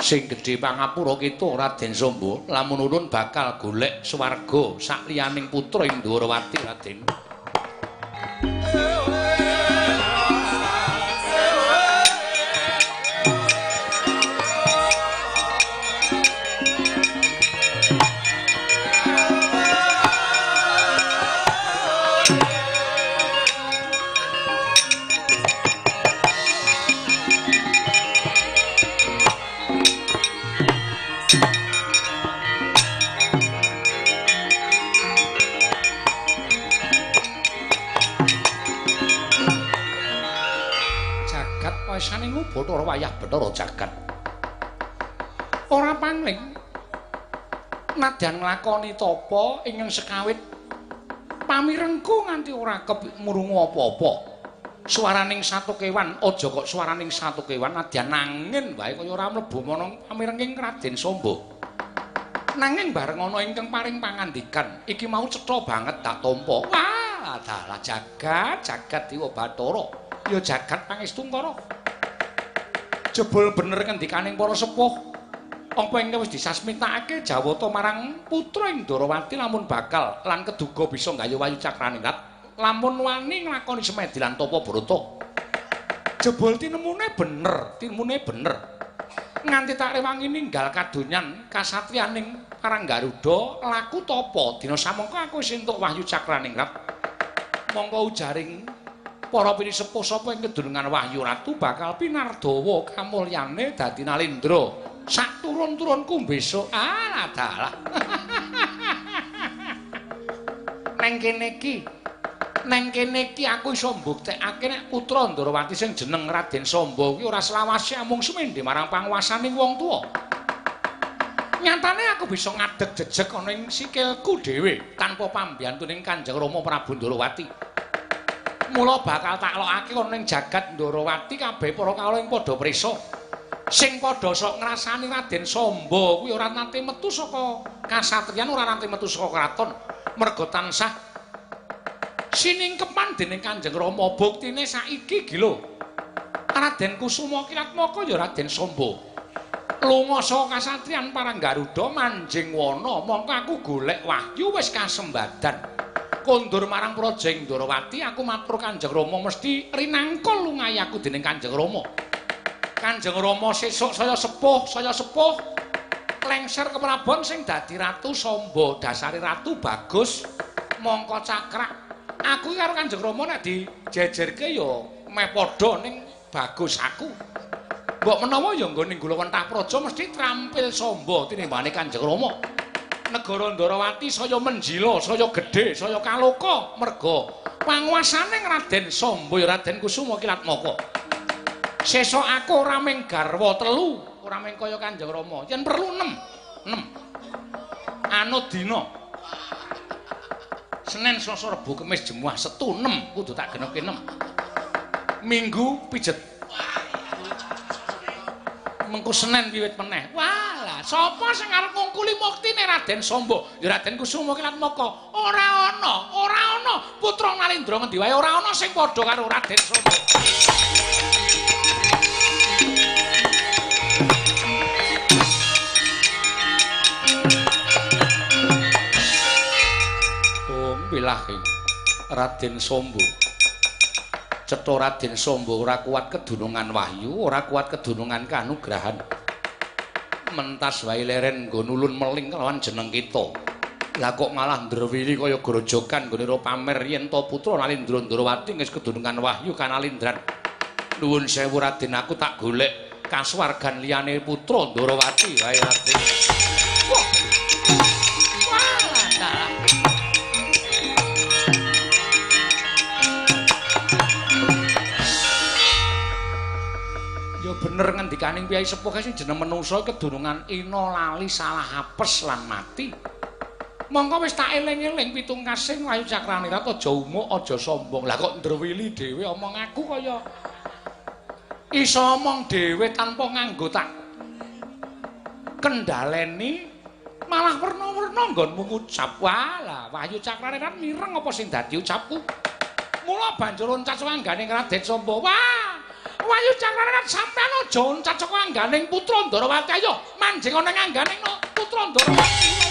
sing gedhe pangapura kita Raden Samba, lamun ulun bakal golek swarga sakliyaning putra ing Ndrawati Raden. Bathara wayah Bathara jagat. Ora pangling nadyan nglakoni tapa ingkang sekawit pamirengku nganti ora kemrungu apa-apa. Swaraning satu kewan aja kok swaraning satu kewan nadyan angin wae kaya ora mlebu ana pamirenging Raden Samba. Nanging bareng ana ingkang paring pangandikan iki mau cetha banget tak tampa. Wah, dalah jagat jagat dewa Bathara ya jagat pangestungkara. Jebul bener ngendikaning para sepuh apa ingkang wis disasmitakake Jawata marang putra ing Ndrawati lamun bakal lan keduga bisa nggayuh wayu cakraningrat lamun wani nglakoni semedi lan tapa brata. Jebul tinemune bener, tinemune bener. Nganti tak rewangi ninggal kadonyan kasatriyaning Parang Garuda laku tapa dina samangka aku wis entuk wahyu cakraningrat. Mongko ujaring para pinisepuh sapa ing kedunungan wahyu ratu bakal pinardawa kamulyane dadi Nalendra sak turun-turunku besok. Ah dalah. Neng kene iki aku iso mbuktekake nek putra Ndrawati sing jeneng Raden Samba kuwi ora selawase amung sumendhe marang panguwasaning wong tuwa. Nyatane aku bisa ngadeg jejeg ana ing sikilku dhewe tanpa pambiyantuning Kanjeng Rama Prabu Ndrawati. Mula bakal tak lokake ana ing jagat Ndrawati kabeh para kawula ing padha prisa. Sing padha sok ngrasani Raden Samba kuwi ora nate metu saka kasatriyan, ora nate metu saka kraton, merga tansah siningkepan dening Kanjeng Rama. Buktine saiki iki lho, Raden Kusuma Kiratmaka ya Raden Samba lunga saka kasatriyan Parang Garuda manjing wana, mongko aku golek wahyu wis kasembadan. Kondur marang praja ing Ndrawati aku matur Kanjeng Rama mesti rinangka lungayi aku dening Kanjeng Rama. Kanjeng Rama sesuk saya sepuh lengser keprabon sing dadi Ratu Samba, dasare ratu bagus mongko cakrak. Aku karo Kanjeng Rama nek dijejerke ya meh padha ning bagus aku. Mbok menawa ya nggone Gulawentah Praja mesti trampil Samba tinimbane Kanjeng Rama. Negara Ndrawati saya menjila, saya gedhe, saya kaloka merga panguasane Raden Samba ya Raden Kusuma Kiratmaka. Sesuk aku ora mung garwa telu, ora mung kaya Kanjeng Rama, yen perlu 6. 6. Anut dina. Senin, Selasa, Rebo, Kamis, Jemuah, Setu 6 kudu tak genepke 6. Minggu pijet. Mengko Senin wiwit meneh. Walah, sapa sing arep ngungkuli muktine Raden Samba? Ya Raden Kusuma ki Latmaka. Ora ana, ora ana putra Nalendra ngendi wae ora ana sing padha karo Raden Samba. Pilahe Raden Samba. Cetha Raden Samba ora kuat kedunungan wahyu, ora kuat kedunungan kanugrahan. Mentas wae leren nggo nulun meling kelawan jeneng kita. Lah kok malah ndrewili kaya grojogan nggone ora pamer yen to putra Nalendra Ndrawati wis kedunungan wahyu kanalindran. Nuwun sewu Raden, aku tak golek kasuwargan liyane putra Ndrawati wae Raden. Wah. Wah, dalah. Ya bener ngendikaning piyai sepuh kae sing jeneng menungsa kedunungan ina lali salah apes lan mati. Mongko wis tak eling-eling pitung kasing Wahyu Cakranirat aja umuk aja sombong. Lah kok ndrewili dhewe omong aku kaya iso omong dhewe tanpa nganggo tak kendhaleni malah werna-werna nggonmu ngucap. Walah Wahyu Cakranirat mireng apa sing dadi ucapku. Mula banjur loncat saka angganing Raden Samba. Wah, Wahyu Cakranirat sampean aja loncat saka angganing putra Ndrawati. Ayo manjing ana ing angganing putra Ndrawati.